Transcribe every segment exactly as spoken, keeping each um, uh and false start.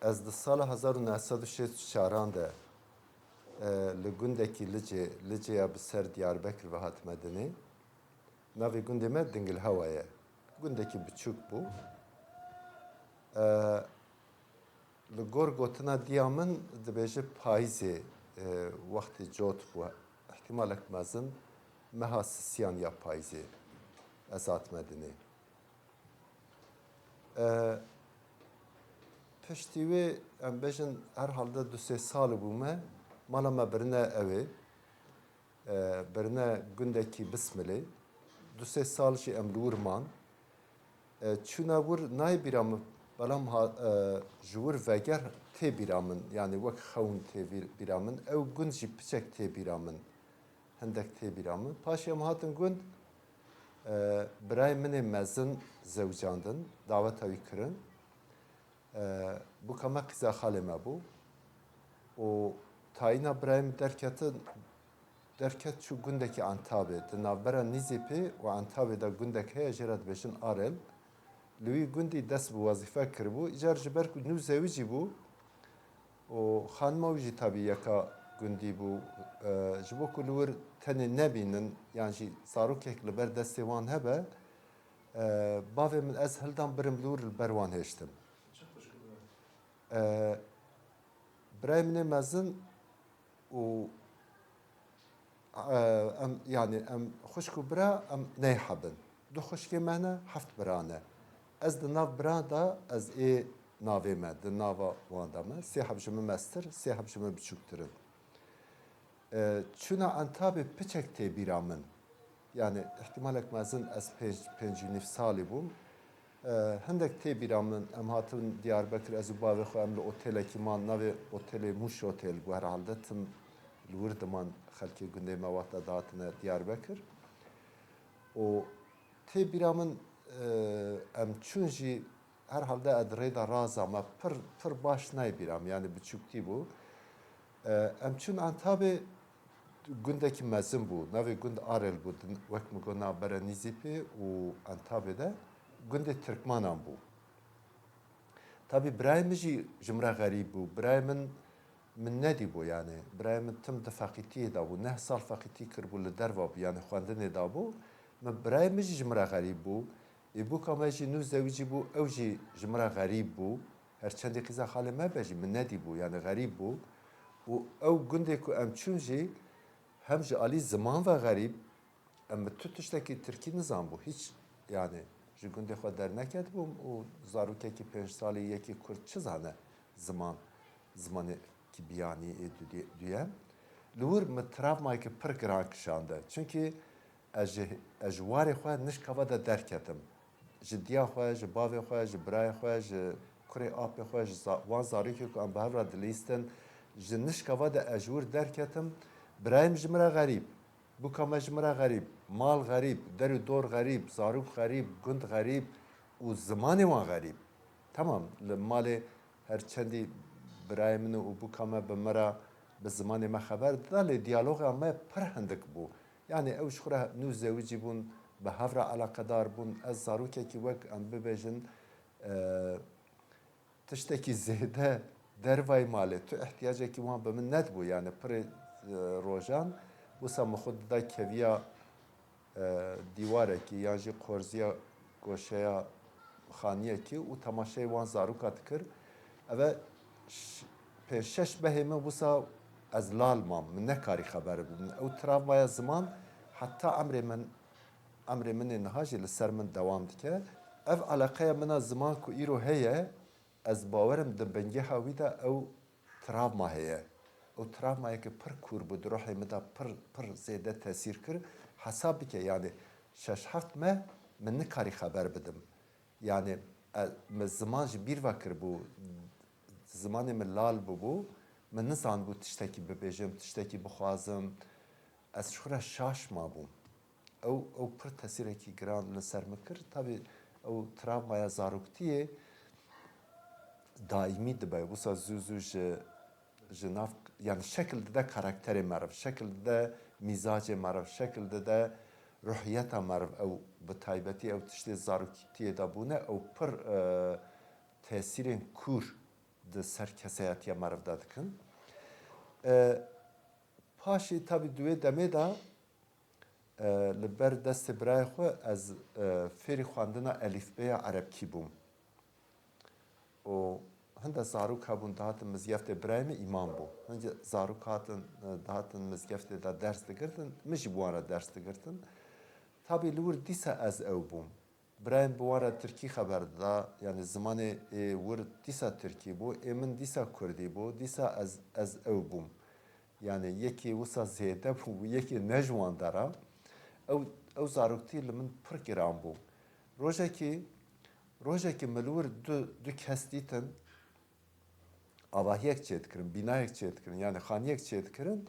Ez di sala hezar û neh sed û şêst û çaran de, e, li gundekî Licê, Licê ya bi ser Diyarbekir ve hatime dinê. Navê gundê me Dingilhewa ye. Gundekî biçûk bû. E, li gor gotina diya min dibêje payîzê, e, wextê cot bû. Îhtimalek mezin meha sisiyan ya payîzê ez hatime dinê. E, piştî wê, em bêjin, herhalde du sê sal bû me, mala me birine ew ê, e, birine gundekî Bismilê. Du sê sal jî em li wir man. E, çûna wir nayê bîra min, belam ha-, e, ji wir veger tê bîra min, yanî wek xewn tê vîr-, bîra min. Ew gund jî piçek tê bîra min. Hindek tê bîra min. Paşê em hatin gund, e, birayê min ê mezin zewicandin, daweta wî kirin. E, bûka me qîza xalê me bû. Û tayîna birayê min derketin, derket çû gundekî Entabê. Di navbera Nîzîpê û Entabê de gundek heye, jê re dibêjin Arel. Li wî gundî dest bi wezîfe kiribû. Îcar ji ber ku nû zewicî bû, û xanima wî jî tabî yeka gundî bû. E, ji bo ku li wir tenê nebînin, yan jî zarokek li ber destê wan hebe, e, bavê min ez hildan birim li wir li ber wan hêştim. E, birayê min ê mezin û, e, em, yanî em xwişk û bira em neyhebin. Du xwişkê me ne, heft bira ne. Ez di nav bira de, ez ê navê me, di nava wan de me, sê heb ji min mestir, sê heb ji min biçûktir in. E, çûna Entabê piçek tê bîra min. Yanî îhtimalek mezin ez pênc, pênc û nîv salî bûm. E, hindek tê bîra min, em hatin Diyarbekir, ez û bavê xwe em li otêlekî man, navê otêlê Mûş Otêl bû herhalde, tim li wir diman, xelkê gundê me wexta dihatine Diyarbekir. Û tê bîra min, e, em çûn jî herhalde ez di rê de raza me pir, pir baş nayê bîra min, yanî biçûktî bû. E, em çûn Entabê, gundekî mezin bû, navê gund Arel bû, din, wek min got, navbera Nîzîpê û Entabê de gundê Tirkmanan bû. Tabî birayê min jî ji min re xerîb bû. Birayê min, min nedîbû, yanî birayê min tim di feqîtiyê de bû. Neh sal feqîtî kiribû, li derve bû, yanî xwendinê de bû. Min, birayê min jî ji min re xerîb bû. Ê bûka me jî nû zewicî bû, ew jî ji min re xerîb bû. Her çendî qîza xalê me be jî min nedîbû, yanî xerîb bû. Û ew gundê ku em çûn jî, hem ji alî ziman ve xerîb, em bi tu tiştekî tirkî nizanbû, hîç, yanî ji gundê xwe derneketibûm û zarokekî pênc salî yekî kurd çi zane ziman, zimanekî biyanî ê dudê-, duyem. Li wir min travmayekî pir giran kişande. Çunkî ez ji, ez ji warê xwe nişka ve de derketim. Ji diya xwe, ji bavê xwe, ji birayê xwe, ji kurê apê xwe, ji za-, wan zarokê ku em bi hev re dilîstin, ji nişka ve de ez ji wir derketim. Birayê min ji min re xerîb. Bûka me ji min re xerîb, mal xerîb, der û dor xerîb, zarok xerîb, gund xerîb û zimanê wan xerîb. Temam, li malê her çendî birayê min û bûka me bi me re, bi zimanê me xeber dida, lê diyaloga me pir hindik bû. Yanî ew ji xwe re nû zewicî bûn, bi hev re eleqedar bûn. Ez zarokekî wek em bibêjin, e, tiştekî zêde dervayî malê, tu ihtiyacekî wan bi min nedibû, yanî pirê, e, rojan wisa min xwe dida keviya, e, dîwarekî yan jî qorziya goşeya xaniyekî û temaşeyê wan zaroka dikir. Eve ş-, pênc şeş mehê min wisa ez lal mam, min nekarî xeber bidim. Ew travmaya ziman heta emrê min, emrê min ê niha jî li ser min dewam dike. Ev eleqeya min a ziman ku îro heye, ez bawer im di bingeha wî de ew travma heye. Ew travmayeke pir kûr bû, di ruhê min de pir, pir zêde tesîr kir. Hesab bike, yanî şeş heft meh min nikarî xeber bidim. Yanî, e, min ziman ji bîr ve kiribû, zimanê min lal bûbû, min nizanibû tiştekî bibêjim, tiştekî bixwazim. Ez ji xwe re şaş mabûm. Ew, ew pir tesîrekî giran li ser min kir. Tabî ew travmaya zaroktiyê daîmî dibe. Wisa zû zû ji, ji nav, yanî şekil dide karakterê meriv, şekil dide mîzacê meriv, şekil dide ruhiyeta meriv. Ew bi taybetî ew tiştê zaroktiyê de bûne, ew pir, e, tesîrên kûr di ser kesayetiya meriv de dikin. E, paşê tabî di wê demê de, e, li ber destê birayê xwe ez, e, fêrî xwendina elîfbeya erebkî bûm. Û hinde zarok hebûn dihatin mizgeftê, birayê min îmam bû. Hinde zarok hatin, e, dihatin mizgeftê de ders digirtin, min jî bi wan re ders digirtin. Tabî li wir dîsa ez ew bûm. Birayê min bi wan re tirkî xeber dida, yanî zimanê ê wir dîsa tirkî bû, ê min dîsa kurdî bû, dîsa ez, ez ew bûm. Yanî yekê wisa zêde bû, yekê ne ji wan de re. Ew, ew zaroktî li min pir giran bû. Rojekî, rojekî min li wir du, du kes dîtin, avahiyek çêdikirin, bînayek çêdikirin, yanî xaniyek çêdikirin.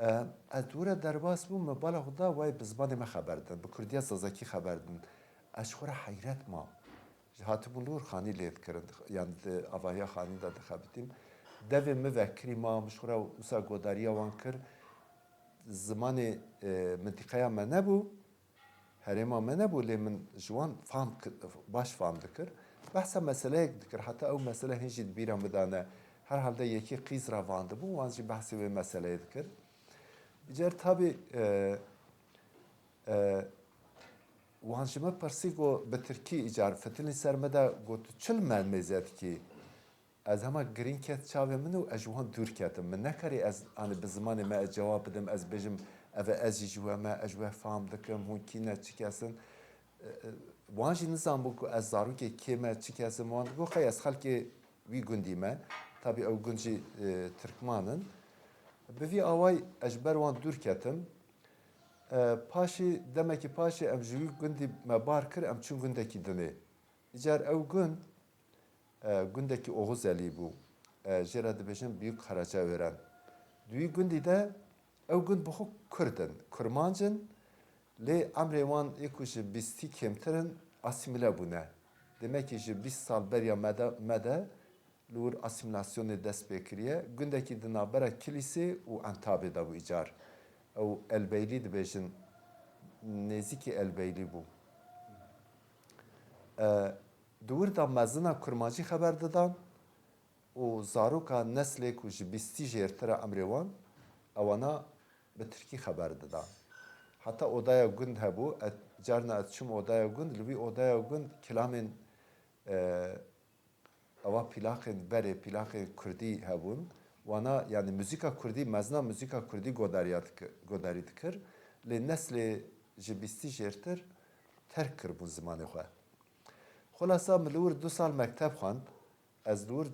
E, ez dûre derbas bûm, min bala xwe da, wayê bi zimanê me xeber din, bi kurdiya zazakî xeber din. Ez ji xwe re heyret mam. Ji hatibûn li wir xanî lê dikirin, yan di avahiya xanî de dixebitîm. Devê min vekirî mam, ji xwe re wisa godariya wan kir. Zimanê, e, mintîqeya me nebû, herêma me nebû, lê min ji wan fam ki-, baş fam dikir. Behsa meseleyek dikir, heta ew mesele hîn jî di bîra min de ne. Herhalde yekê qîz re vandibû, wan jî behsê wê meseleyê dikir. Îcar tabî, e, e, wan ji min pirsî, got, bi tirkî, îcar fitilî ser min de, got, "Tu çi li me mêze dikî?" Ez hema girîng ket çavê min û ez ji wan dûr ketim. Min nekarî ez, anî bi zimanê me ez cewab bidim, ez bêjim, "Ev e, ez jî ji we me, ez ji we fam dikim, hûn kî ne, çi kes in?" E, e, wan jî nizanbû ku ez zarokê kê me, çi kes im. Wan digot, "Xey ez xelkê wî gundî me." Tabî ew gund jî, e, Tirkman in. Bi vî awayî ez ji ber wan dûr ketim. E, paşî, demekî paşê em ji wî gundî me bar kir, em çûn gundekî dinê. Îcar ew gund, e, gundekî Oxuzelî bû. E, jê re dibêjin Büyük Karacaören. Di wî gundî de, ew gund bi xwe kurd in, kurmanc in, lê emrê wan ê ku ji bîstî kêmtir in, asîmîle bûne. Demekî ji bîst sal beriya me de, me de li wir asîmîlasyonê dest pê kiriye. Gundekî di navbera Kilîsê û Entabê de bû îcar. Ew Elbeylî dibêjin, nêzîkî Elbeylî bû. E, di wir de mezina kurmancî xeber didan û zaroka neslê ku ji bîstî jêrtir e emrê wan, ewana bi tirkî xeber didan. Heta odaya gund hebû, ez, carna ez çûm odaya gund, li wî odaya gund kilamên, e, ewa plaqên berê, plaqên kurdî hebûn. Wana, yanî muzîka kurdî, mezina muzîka kurdî godariya diki-, godarî dikir. Lê neslê ji bîstî jêrtir terk kiribûn zimanê xwe. Xulasa min li wir du sal mekteb xwend. Ez li wir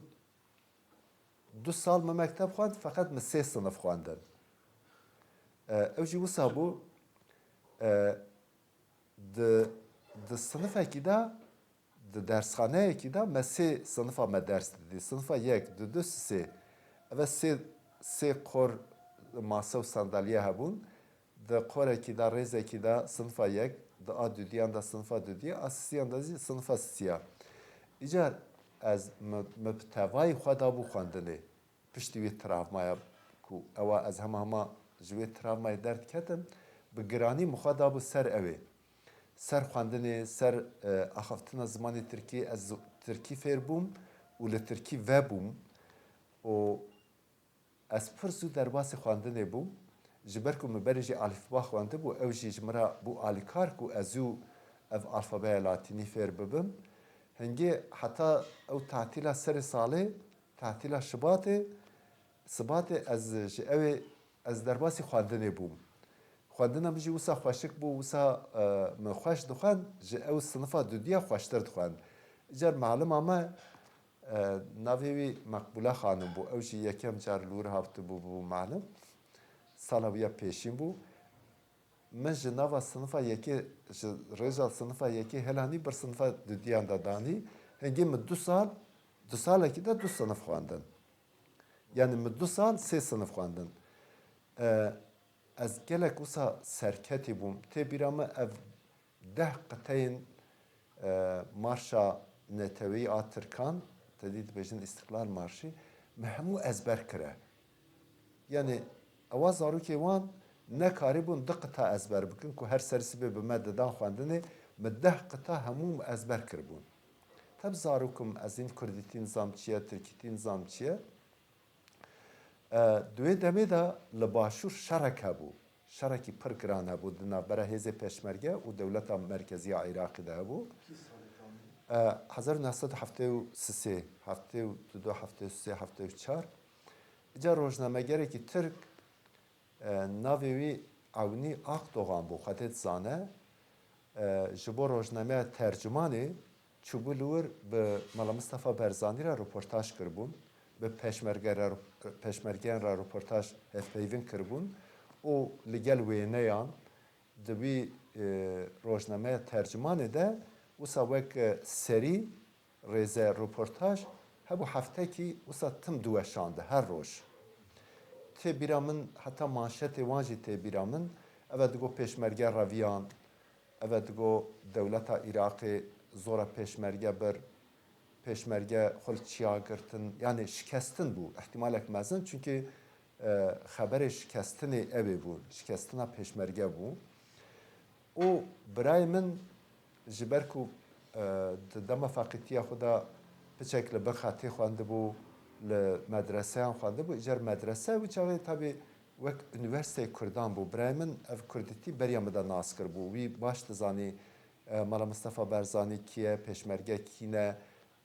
du sal min mekteb xwend, feqet min sê sinif xwendin. E, ew jî wisa bû, e, di, di sinifekî de, di dersxaneyekî de me sê sinifa me ders didî. Sinifa yek, du, du, sê. Eve sê, sê qor mase û sandalye hebûn. Di qorekî de, rêzekî de sinifa yek, di a dudiyan de sinifa dudiya, a sisiyan de zî sinifa sisiya. Îcar ez mi, mi bi tevayî xwe dabû xwendinê. Piştî wê travmaya ku ewa ez hema hema ji wê travmayê derdiketim, bi giranî min xwe dabû ser ewê. Ser xwendinê, ser, e, axaftina zimanê tirkî, ez tirkî fêr bûm û li tirkî vebûm û ez pir zû derbasî xwendinê bûm. Ji ber ku min berê jî alîfba xwendibû, ew jî ji min re bû alîkar ku ez zû ev alfabeya latînî fêr bibim. Hingê heta ew tatîla serê salê, tatîla şibatê, sibatê ez ji ewê, ez derbasî xwendinê bûm. Xwendina min jî wisa xweşik bû, wisa, e, min xweş dixwend, ji ew sinifa dudiya xweştir dixwend. Îcar malima me, e, navê wî Meqbûle Xanim bû. Ew jî yekem car li wir hatibû, bû malim. Sala wî ya pêşîn bû. Min ji nava sinifa yekê, ji rêja sinifa yekê helanî bir sinifa dudiyan de danî. Hingê min du sal, du salekî de du sinif xwendin. Yanî min du sal sê sinif xwendin. E, ez gelek wisa serketî bûm. Tê bîra min ev deh qiteyên, e, marşa neteweyî a Tirkan, te dî dibêjin Îstiqlal Marşî, min hemû ezber kire. Yanî ewa zarokê wan nekarîbûn du qita ezber bikin ku her serî sibê bi me didan xwendinê, min deh qita hemû min ezber kiribûn. Teb zarokim ez hîn kurdîtî nizam çi ye, tirkîtî nizam çi ye. E, di wê demê de li başûr şerek hebû. Şerekî pir giran hebû di navbera hêzê pêşmerge û dewleta merkezî ya Iraqê de hebû. E, hezar û neh sed heftê û sê, heftê û du, heftê û sê, heftê û çar. Îcar rojnamegerekî Tirk, e, navê wî Ewnî Akdogan bû, Xwedê dizane. E, ji bo rojnameya Tercümanê çûbû li wir, bi Mala Mistefa Barzanî re roportaj kiribûn, bi pêşmerge re, pêşmergeyan re roportaj hevpeyvîn kiribûn û li gel wêneyan di wî, e, rojnameya Tercümanê de wisa wek, e, serî rêze roportaj hebû, heftekî wisa tim diweşandi her roj. Tê bîra min heta manşetê wan jî tê bîra min, eve digo pêşmerge reviyan, eve digo dewleta Iraqê zora pêşmerge bir, pêşmerge xwe li çiya girtin, yanî şikestin bû, îhtimalek mezin, çunkî, e, xeberê şikestinê ew ê bû, şikestina pêşmerge bû. Û birayê min ji ber ku, e, di dema feqîtiya xwe de piçek li bin xetê xwendibû, li medreseyan xwendibû, îcar medrese wî çaxê tabî wek unîversîteyê kurdan bû. Birayê min ev kurdîtî beriya min de nas kiribû. Wî baş dizanî, e, Mala Mistefa Barzanî kî ye, pêşmerge kî ne,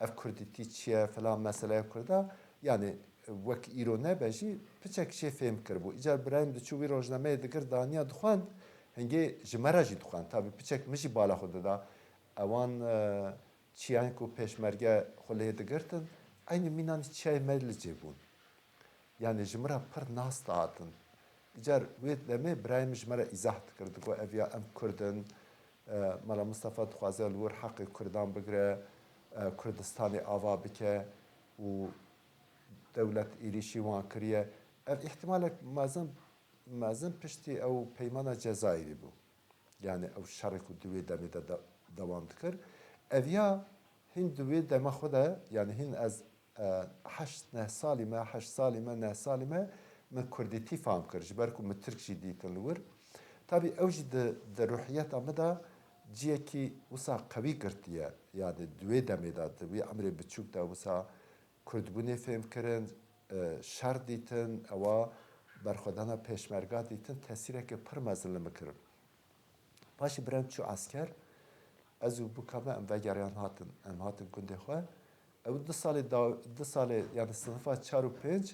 ev kurdîtî çi ye filan, meseleya kurda, yanî wek îro nebe jî piçek jê fêm kiribû. Îcar birayê min diçû wî rojnameyê digir daniya dixwend, hingê ji me re jî dixwend. Tabî piçek min jî bala xwe dida. Ewan, e, çiyayên ku pêşmerge xwe lê digirtin, eynî mînan çiyayê Medlicê bûn. Yanî ji min re pir nas dihatin. Îcar wê demê birayê min ji me re îzah dikir, digot, ev ya em kurd in, e, Mela Mistefa dixwaze li wir heqê kurdan bigire, e, Kurdistanê ava bike û dewlet êrîşî wan kiriye. Ev îhtimalek mezin, mezin piştî ew peymana Cezayirî bû. Yanî ew şerê ku di wê demê de, de dewam dikir. Ev ya hîn di wê dema xwe de, yanî hîn ez, e, heşt neh salî me, heşt salî me, neh salî me, min kurdîtî fam kir. Ji ber ku min tirk jî dîtin li wir. Tabî ew jî di, di ruhiyeta min de ciyekî wisa qewî girtiye. Yanî di wê demê de, di wî emrê biçûk de wisa kurdbûnê fêm kirin, e, şer dîtin, ewa berxwedana pêşmerga dîtin, tesîreke pir mezin li min kirin. Paşê birem çû esker, ez û bûka me em vegeriyan hatin, em hatin gundê xwe. Ew du salê da-, du salê, yanî sinifa çar û pênc,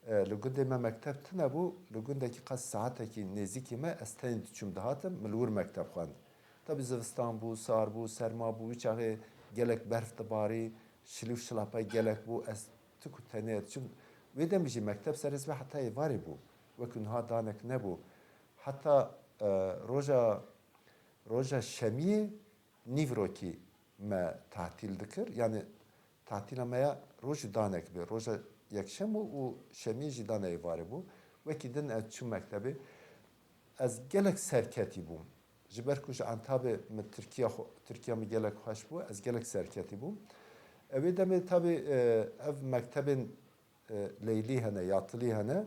e, li gundê me mekteb tune bû, li gundekî qas saetekî nêzîkî me, ez tenê diçûm dihatim, min li wir mekteb xwend. Tabî zivistan bû, sar bû, serma bû, wî çaxê gelek berf dibarî, şilî û şilapay gelek bû, ez tik û tenê diçûm. Wê demê jî mekteb serê sibê heta êvarê bû, wekî niha danek nebû. Heta, e, roja, roja şemiyê nîvrokî me tatîl dikir. Yanî tatîla me ya roj û danek bê. Roja yekşem û, û şemiyê jî dane êvarê bû. Wekî din ez çûm mektebê. Ez gelek serketî bûm. Ji ber ku ji Entabê min Tirkiya xwe, Tirkiya min gelek xweş bû, ez gelek serketî bûm. Ew ê demê tabî, e, ev mektebên e, leylî hene, yatılî hene.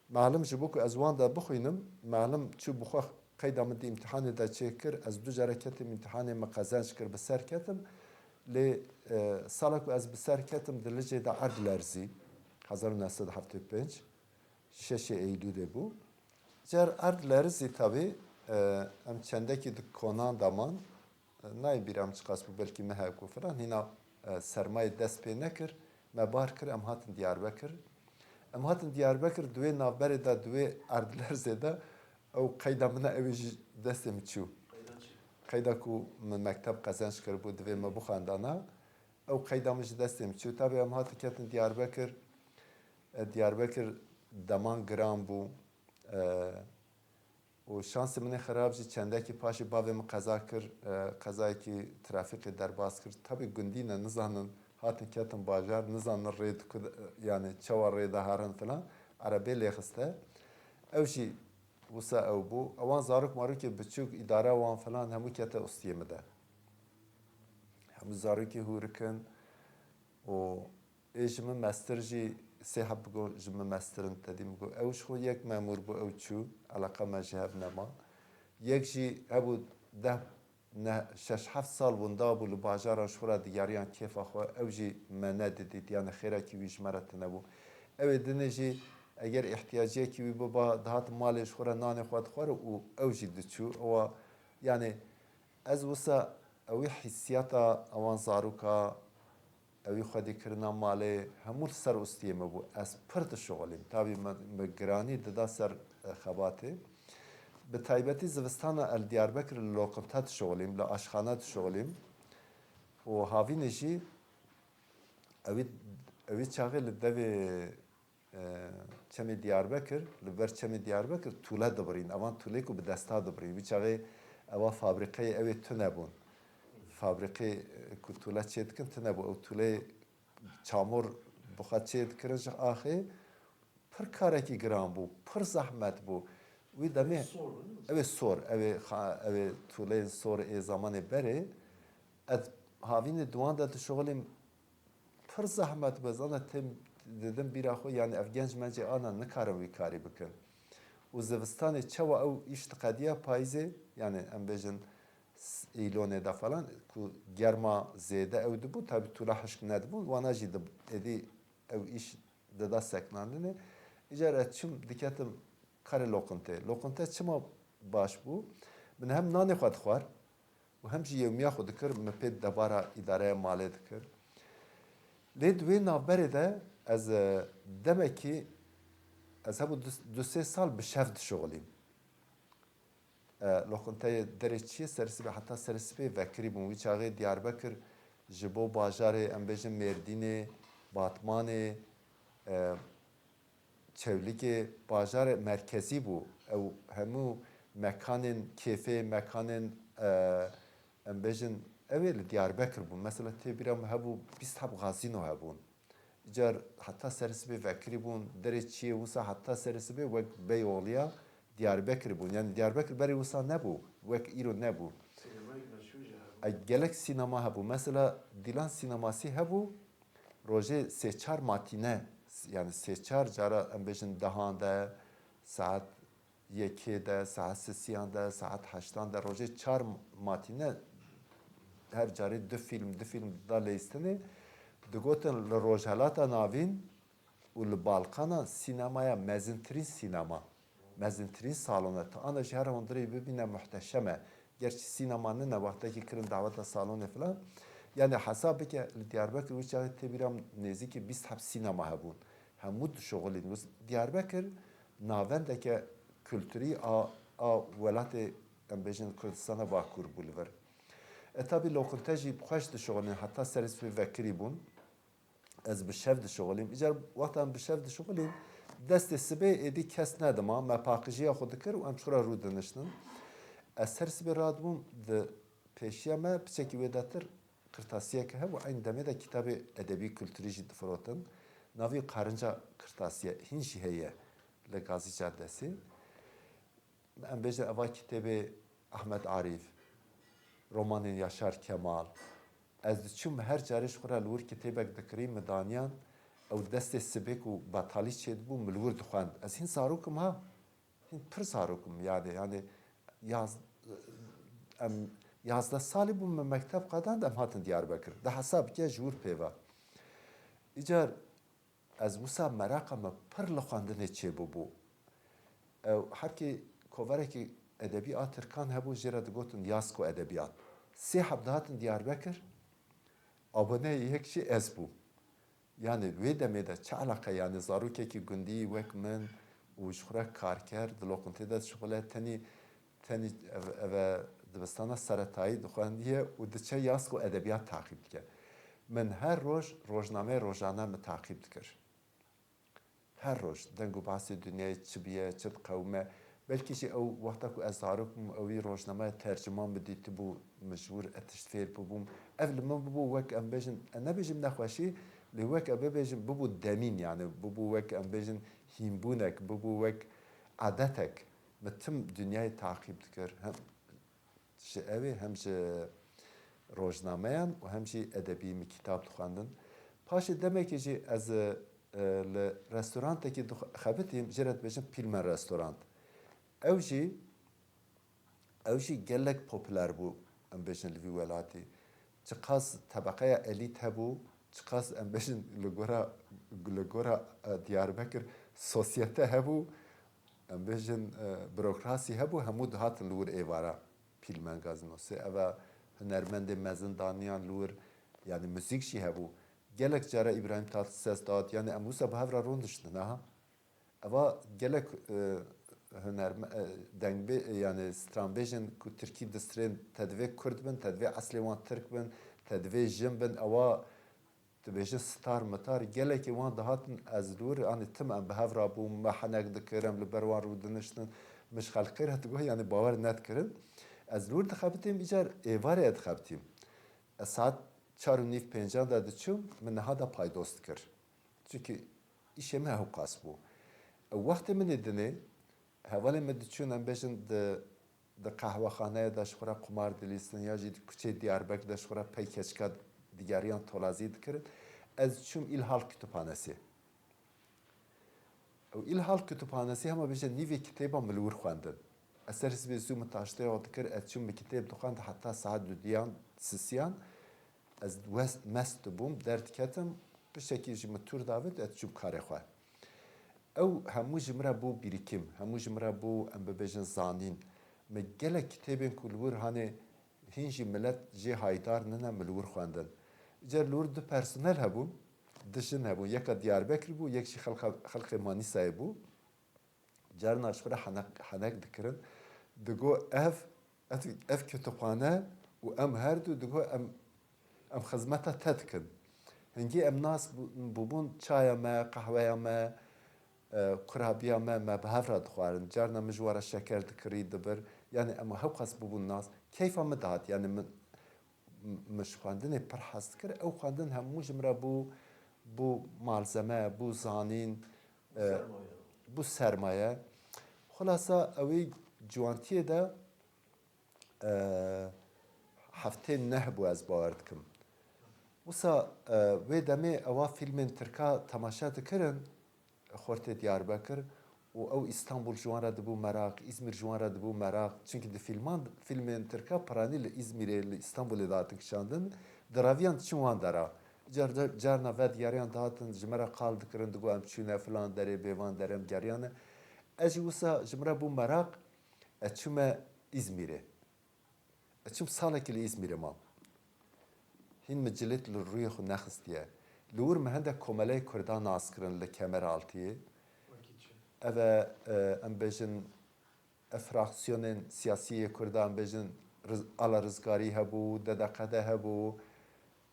Melim ji bo ku ez wan de bixwînim, melim çû bi xwe qeyda min di îmtihanê de çêkir, ez du care ketim îmtihanê, min qezenc kir, bi ser ketim. Lê, e, sala ku ez bi ser ketim, di Licê de erd lerzî, hezar û neh sed û heftê û pênc, şeşê Eylûlê bû. Car erd lerzî tabî, e, em çendekî di konan de man. Nayê bîra min çiqas bû, belkî mehek û filan. Hîna, e, sermayê dest pê nekir. Me bar kir, em hatin Diyarbekir. Em hatin Diyarbekir, di wê navberê de, di wê erdlerzê de ew qeyda min e, ew ê ji destê min çû. Qeyda çi? Qeyda ku min mekteb qezenc kiribû, divê me bixwendana. Ew qeyda min ji destê min çû. Tabî em hatin ketin Diyarbekir. E, Diyarbekir deman giran bû. E, Û şansê min ê xirab jî çendekî paşê bavê min qeza kir, e, qezayekî trafîkê derbas kir. Tabî gundî ne, nizanin, hatin ketin bajar, nizanin rê diku, yanî çawa rê de herin filan. Erebê lê xiste. Ew jî wisa ew bû. Ewan zarok marokê biçûk, îdara wan filan hemû kete ustiyê min de. Hemû zarokê hûrik in û Ê ji min mestir jî sê heb bigo, ji min mestir in, tedî min got. Ew ji xwe yek memûr bû, ew çû, eleqa me ji hev nema. Yek jî hebû deh, ne şeş heft sal winda bû li bajara ji xwe re digeriyan kêfa xwe, ew jî me nedidît, yanî xêrekî wî ji me re tune bû. Ew ê dinê jî eger îhtiyaciyekî wî biba, dihat malê ji xwe re nanê xwe dixwar û ew jî diçû. Ewa, yanî ez wisa ewî hîsiyata ewan zaroka, ewî xwedîkirina malê, hemû li ser ustiyê min bû. Ez pir dişuxulîm. Tabî min, min giranî dida ser, e, xebatê. Bi taybetî zivistana ez li Diyarbekir li loqinte dişuxulîm, li aşxane dişuxulîm. Û havînê jî ewî, ewî çaxê li devê, e, çemê Diyarbekir, li ber çemê Diyarbekir tûle dibirîn. Evan tûlê ku bi desta dibirîn. Wî çaxê eva fabrîqeyê ew ê tune bûn. Fabrîqê, e, ku tûle çê dikin tune bû. Ew tûlê çamur bi xwe çê dikirin ji axê. Pir karekî giran bû, pir zehmet bû. Wî demê Sor, değil mi? Ew ê sor, ew ê xa-, ew ê tûleyên sor ê zamanê berê. Ez havînê di wan de dişuxulîm, pir zehmet bû, ez ana têm didim bîra xwe, yanî ev genc mencê ana nikarin wî karî bikin. Û zivistanê çawa ew îş diqediya payîzê, yanî em bêjin s-, îlonê de falan, ku germa zêde ew dibû, tabî tûla hişk nedibû, wana jî di-, êdî ew îş dida seknandinê. Îcar ez çûm diketim karê loqintê. Loqinte çima baş bû? Min hem nanê xwe dixwar û hem jî yewmiya xwe dikir, min pê debara îdareya malê dikir. Lê di wê navberê de ez, e, demekî ez hebû du, du sê sal bi şev dişuxulîm. E, loqinteyê derê çiyê serê sibê heta serê sibê vekirî bûn. Wî çaxê Diyarbekir ji bo bajarê, em bêjin Mêrdînê, Batmanê, e, Çewlîgê bajarê merkezî bû. Ew hemû mekanên kêfê, mekanên, e, em bêjin, ew ê li Diyarbekir bûn. Mesela tê bîra min hebû bîst heb gazîno hebûn. Îcar heta serê sibê vekirî bûn, derê çiyê wisa heta serê sibê wek Beyoğluya Diyarbekir bûn. Yanî Diyarbekir berê wisa nebû, wek îro nebû. Sînemayek meşhûr jî hebû. E, gelek sînema hebû. Mesela Dîlan sînemasî hebû, rojê sê çar matîne, yanî sê çar cara em bêjin dehan de, saet yekê de, saet sisiyan de, saet heştan de, rojê çar matîne her carê du fîlm, du fîlm da lêstinê. Digotin li Rojhelata Navîn û li Balkanan sînemaya mezintirîn sînema, mezintirîn salon e. Tu ana jî her hundirê bibîne muhteşem e. Gerçî sînema nine, wextekî kirin daweta salonê filan. Yanî hesab bike li Diyarbekir wî çaxê tê bîra min nêzîkî bîst heb sînema hebûn. Hemû dişuxulîn. Wis-, Diyarbekir navendeke kulturî a, a welatê, em bêjin, Kurdistana Bakur bû li vir. E, tabî loqinte jî bi xwe jî dişuxulîn, heta serê sibê vekirî bûn. Ez bi şev dişuxulîm. Îcar wexta em bi şev dişuxulîm, destê sibê êdî kes nedima, me paqijiya xwe dikir û em ji xwe re rû diniştin. Ez serê sibê radibûm, di pêşiya me piçekî wê detir qirtasiyeke hebû, eyn demê de kitabê edebî kulturî jî difirotin. Navî Karinca Qirtasiye hîn jî heye li Gazî Caddesê. Em bêjin eva kitêbê Ahmet Arîf, romanên Yaşar Kemal. Ez diçûm her carê ji xwe re li wir kitêbek dikirî, min daniyan, ew destê sibê ku betalî çêdibû, min li wir dixwend. Ez hîn zarok im ha. Hîn pir zarok im, yanî, yanî yaz-, em yazdeh salî bûm, min mekteb qedand, em hatin Diyarbekir. De hesab bike ji wir pê ve. Îcar ez wisa meraqa me pir li xwendinê çêbûbû. Ew hebkê kovarekî edebî a tirkan hebû, jê re digotin Yasko Edebiyat. Sê heb dihatin Diyarbekir, aboneyê yek jî ez bûm. Yanî wê demê de çi eleqe, yanî zarokekî gundî wek min û ji xwe re karker di loqintê de dişuxile, tenî, tenî ev, ev e dibistana seretayî dixwendiye û diçe Yasko Edebiyat taqîb dike. Min her roj rojnameyê rojane min taqîb dikir. Her roj deng û behsê dinyayê çi biye, çi diqewime. Belkî jî ew wexta ku ez zarok bûm, ewî rojnameya Terciman min dîtibû, min ji wir e tişt fêr bûbûm. Ev li min bibû wek em bêjin, e nebêjim nexweşî, lê wek e bibêjim, bibû demîn, yanî bibû wek em bêjin hînbûnek, bibû wek adetek. Min tim dinyayê taqîb dikir. Hem ji ew ê hem ji rojnameyan û hem jî edebî min kitab dixwendin. Paşê demekê jî ez, e, li restorantekî dix-, xebitîm, jê re dibêjin Pîlmen Restorant. Ew jî, ew jî gelek populer bû. em bêjin li vî welatî. Çiqas tebeqeya elît hebû, çiqas em bêjin li gora, li gora, e, Diyarbekir sosyete hebû, em bêjin, e, burokrasî hebû, hemû dihatin li wir êvara pîl mengazî nosê. Eva hunermendê mezin daniyan li wir, yanî muzîk jî hebû. Gelek cara Îbrahîm Tatlises dat, yanî em wisa bi hev re rûniştin, aha. Eva gelek, e, hunerme-, e, dengbê-, e, yanî stranbêjin ku tirkî distirên, te divê kurd bin, te divê eslê wan tirk bin, te divê jin bin, ewa dibêjin star mitar, gelekê wan dihatin ez li wir, anî tim em bi hev re bûn, me henek dikir, em li ber wan rûdiniştin, min ji xelkê re digot, yanî bawer nedikirin. Ez li wir dixebitîm, îcar êvarê ez dixebitîm. Ez saet çar û nîv pêncan de diçûm, min niha de paydos dikir. Çunkî îşê min hewqas bû. Ew wextê min ê dinê, hevalê min diçûn, em bêjin di, di qehwexaneyê de ji xwe re qumar dilîstin ya jî di kuçeyê Diyarbekir de ji xwe re pey keçika digeriyan tolazî dikirin. Ez diçûm Îlhal Kütüphanesi. Ew Îlhal Kütüphanesi hema bêje nîvê kitêba min li wir xwendin. Ez ser hizbê zû min taştê xwe dikir, ez çûm min kitêb dixwend heta saet dudiyan, sisiyan. Ez west, mest dibûm, derdiketim, piştekî ji min tûr davêt, ez çûm karê xwe. Ew hemû ji min re bû bîrîkim, hemû ji min re bû, em bibêjin, zanîn. Me gelek kitêbên ku li wir hanê hîn jî milet jê haydar nine, min li wir xwendin. Îcar li wir du personel hebûn, du jin hebûn. Yeka Diyarbekir bû, yek jî xelqa, xelqê Manîsayê bû. Carna ji xwe re henek, henek dikirin. Digo ev, ev, ev kütüphane û em her du digo em, em xizmeta te dikin. Hingî em nas bû-, bûbûn çaya me, qehweya me, e, kurabiya me, me bi hev re dixwarin. Carna min ji we re şeker dikirî, dibir. Yanî em hewqas bûbûn nas. Keyfa min dihat. Yanî min, min ji xwendinê pir hez dikir. Ew xwendin hemû ji min re bû, bû malzeme, bû zanîn, e, Sermaye. Bû sermaye. Xulasa ewî ciwantiyê de, e, heftê neh bû, ez bawer dikim. Wisa, e, wê demê ewa fîlmên tirka temaşe dikirin, xortê Diyarbekir, û ew Îstanbul ji wan re dibû meraq, Îzmîr ji wan re dibû meraq. Çunkî di fîlman, fîlmên tirka piranî li Îzmîrê, li Îstanbulê dihatin kişandin, di reviyan diçin wan dera. Car, car, carna vedigeriyan dihatin, ji me re qal dikirin, digot em çûne filan derê, bê van derê em geriyane. Ez jî wisa ji min re bû meraq, ez çûme Îzmîrê. Ez çûm salekî li Îzmîrê mam. Hîn min cilêt li rûyê xwe nexistiye. Li wir min hindek komeleyê Kurdan nas kirin li Kemeraltiyê. Wekî çi? Ev e, e, em bêjin, ev fraksiyonên siyasî yê Kurdan, em bêjin, Riz-, Ala Rizgarî hebû, D D Q D hebû,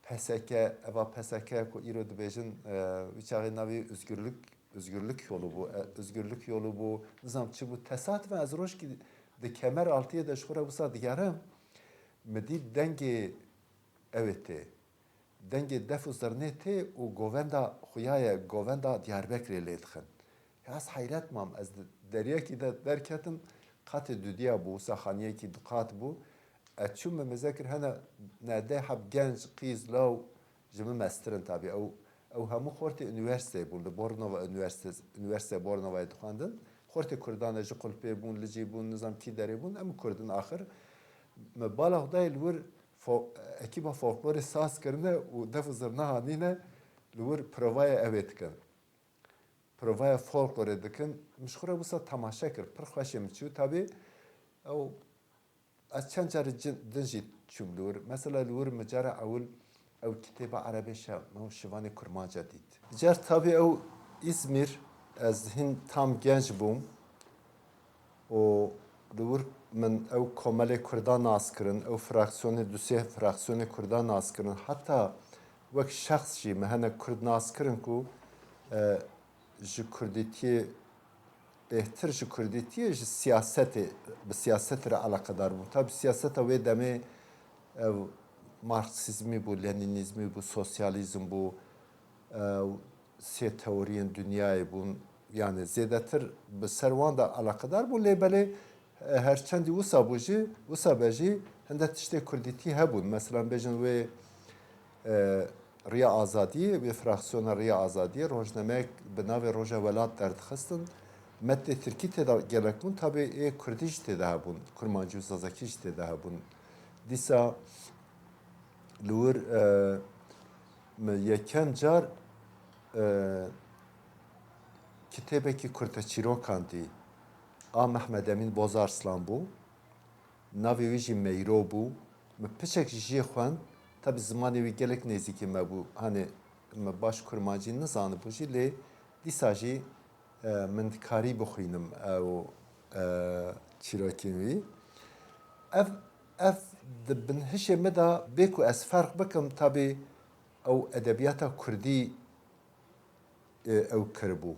P S K, eva P S K ku îro dibêjin, e, wî çaxê navê Özgürlük, Özgürlük Yolu bû, e, Özgürlük Yolu bû, nizam çi bû. Tesadüfen ez rojkî di Kemeraltiyê de ji xwe re wisa digerim, min dît dengê ew ê tê. Dengê def û zirnê tê û govenda xuya ye, govenda Diyarbekirê lê dixin. Ya ez heyret mam, ez di deriyekî de derketim, qatê dudiya bû, wisa xaniyekî du qat bû. Ez çûm, min mêze kir, hene neh deh heb genc, qîz, law ji min mestir in tabî. Ew, ew hemû xortê unîversîteyê bûn, li Bornova unîversîte-, unîversîteya Bornovayê dixwendin. Xortê Kurdan e, ji Qulpê bûn, Licî bûn, nizam kî derê bûn, em Kurd in axir. Me bala Xwedayê li wir fo-, ekîba folklorê saz kirine û def û zirna hanîne, li wir provaya ew ê dikin. Provaya folklorê dikin. Min ji xwe re wisa temaşe kir. Pir xweşê min çû. Tabî ew, ez çend carî cin-, din jî çûm li wir. Mesela li wir min cara ewil ew kitêba erebê şe-, ew şivanê kurmanca dît. Car tabî ew Îzmîr, ez hin tam genc bûm. û li wir min ew komelê Kurda nas kirin, ew fraksiyonê, du sê fraksiyonê Kurda nas kirin. Heta wek şexs jî min hinek Kurd nas kirin ku, e, ji Kurdîtiyê bêhtir ji Kurdîtiyê ji siyasetê, bi siyasetê re eleqedar bûn. Tabî siyaseta wê demê ev Marksîzmî bû, Lenînîzmî bû, sosyalîzm bû, e, sê teoriyên dinyayê bûn. Yani zêdetir bi ser wan de eleqedar bû, lê belê, e, her çendî wisa bû jî, wisa be jî hinde tiştê Kurdîtî hebûn. Mesela bêjin wê, e, Riya Azadiyê, wê fraksiyona Riya Azadiyê rojnamek bi navê Roja Welat derdixistin. Metnê Tirkî tê de gelek bûn, tabê ê Kurdî jî tê de hebûn, Kurmancî û Zazakî jî tê de hebûn. Dîsa li wir, e, min yeken car, e, kitêbekî kurteçîrokan dî. A Mehmed Emîn Bozarslan bû. Navê wî jî Meyro bû. Min piçek ji jê xwend. Tabî zimanê wî gelek nêzîkî me bû. Hanê min baş kurmancî nizanibû jî, lê dîsa jî, e, min dikarî bixwînim ew, e, çîrokên wî. Ev, ev di binhişê min de bê ku ez ferq bikim, tabî ew edebiyata kurdî, e, ew kiribû.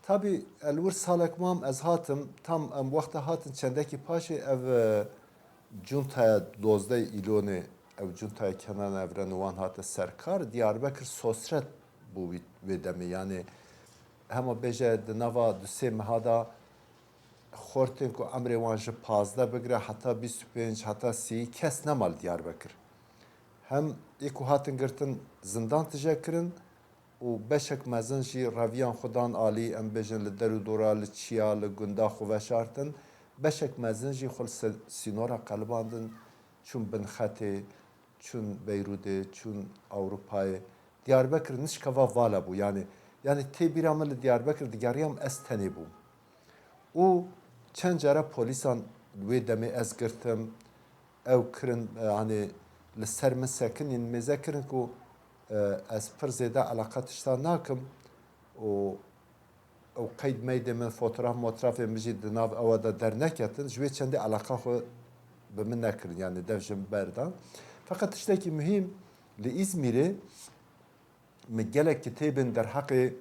Tabî li wir salek mam ez hatim, tam em wexta hatin çendekî paşê ev, e, cuntaya dozdeh Îlonê, ew cuntaya Kenan Evren û wan hate ser kar, Diyarbekir sosret bû wî, wê demê. Yanî hema bêje di nava du sê meha de xortên ku emrê wan ji pazdeh bigire heta bîst û pênc, heta sî kes nema li Diyarbekir. Hem ê ku hatin girtin zindan tije kirin û beşek mezin jî reviyan xwe dan alî, em bêjin li der û dora, li çiya, li gunda xwe veşartin. Beşek mezin jî xwe li ser sînora qelibandin, çûn bin xetê, çûn Beyrûdê, çûn Ewropayê. Diyarbekir nişka va vala bû. Yanî, yanî tê bîra min li Diyarbekir digeriyam ez tenê bûm. Û çend cara polîsan wê demê ez girtim, ew kirin, e, hanê li ser min sekinîn, mêze kirin ku, e, ez pir zêde eleqa tişta nakim û ew qeyd meydê min, fotoğraf motrafê min jî di nav ewa de derneketin, ji wê çendê eleqa xwe bi min nekirin, yanî dev ji min berdan. Feqet tiştekî muhîm, li Îzmîrê min gelek kitêbên derheqê,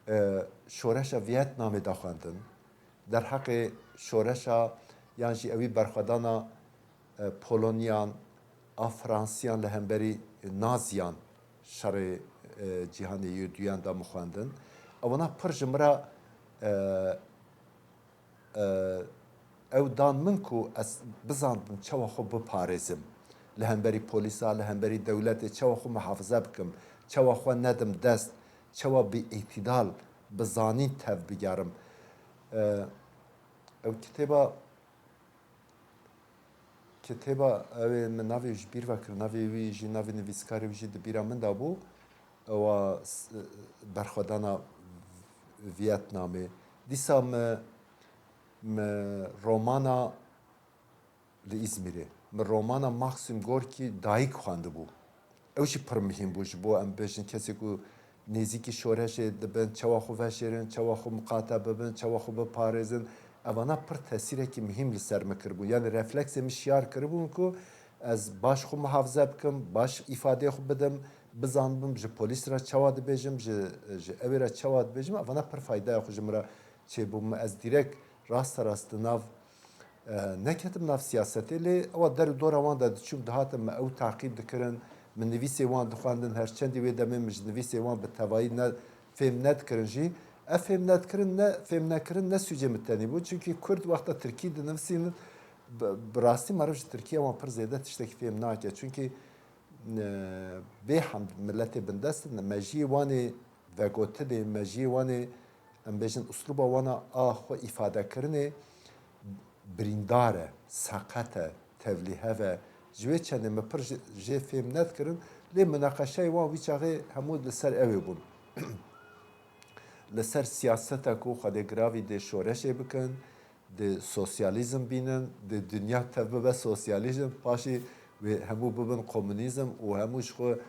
e, şoreşa Vietnamê daxwendin, derheqê şoreşa yan jî ewî berxwedana, e, Polonyan a Fransiyan li hemberî Naziyan, şerê, e, cîhanê yê duyan de min xwendin. Ewana pir ji min re, e, e, ew dan min ku ez bizanbim çawa xwe biparêzim. Li hemberî polîsa, li hemberî dewletê çawa xwe muhafize bikim, çawa xwe nedim dest, çawa bi îtidal, bi zanîn tev bigerim. E, ew kitêba, kitêba ew ê min navê ji bîr vekir, navê wî jî, navê nivîskarê wî jî di bîra min de bû. Ewa s-, berxwedana Vietnamê. Dîsa me, me romana li Îzmîrê, me romana Maxim Gorkî Dayik xwendibû. Ew jî pir muhîm bû ji bo, em bêjin, kesê ku nêzîkî şoreşê dibin, çawa xwe veşêrin, çawa xwe miqate bibin, çawa xwe biparêzin. Evana pir tesîrekî muhîm li ser min kiribû. Yanî refleksê min şiyar kiribûn ku ez baş xwe muhafize bikim, baş îfadeyê xwe bidim, bizanibim ji polîs re çawa dibêjim, ji, ji ewê re çawa dibêjim, evana pir faydeya xwe ji min re çêbû. Min ez dîrek rasterast di nav, e, neketim nav siyasetê, lê ewa der û dora wan de diçûm, dihatim, min ew taqîb dikirin, min nivîsê wan dixwendin, her çendî wê demê min ji nivîsê wan bi tevayî ne, fêm nedikirin jî. Ev fêm nedikirin, ne fêm nekirin, ne sûcê min tenê bû. Çunkî Kurd wexta Tirkî dinivisînin, bi, bi rastî meriv ji Tirkiye wan pir zêde tiştekî fêm nake. Çunkî, e, bê hemd miletê bindest in, mejiyê wan ê vegotinê, mejiyê wan ê, em bêjin, uslûba wan a, a xwe îfadekirinê birîndar e, seqet e, tevlîhev e. Ji wê çendê min pir ji, jê fêm nedikirin, lê munaqeşeyê wan wî çaxê hemû li ser ew ê bûn. Li ser siyaseta ku Xwedê giravî dê şoreşê bikin, dê sosyalîzm bînin, dê dinya tev bibe sosyalîzm, paşî wê hemû bibin komunîzm û hemû ji xwe, e,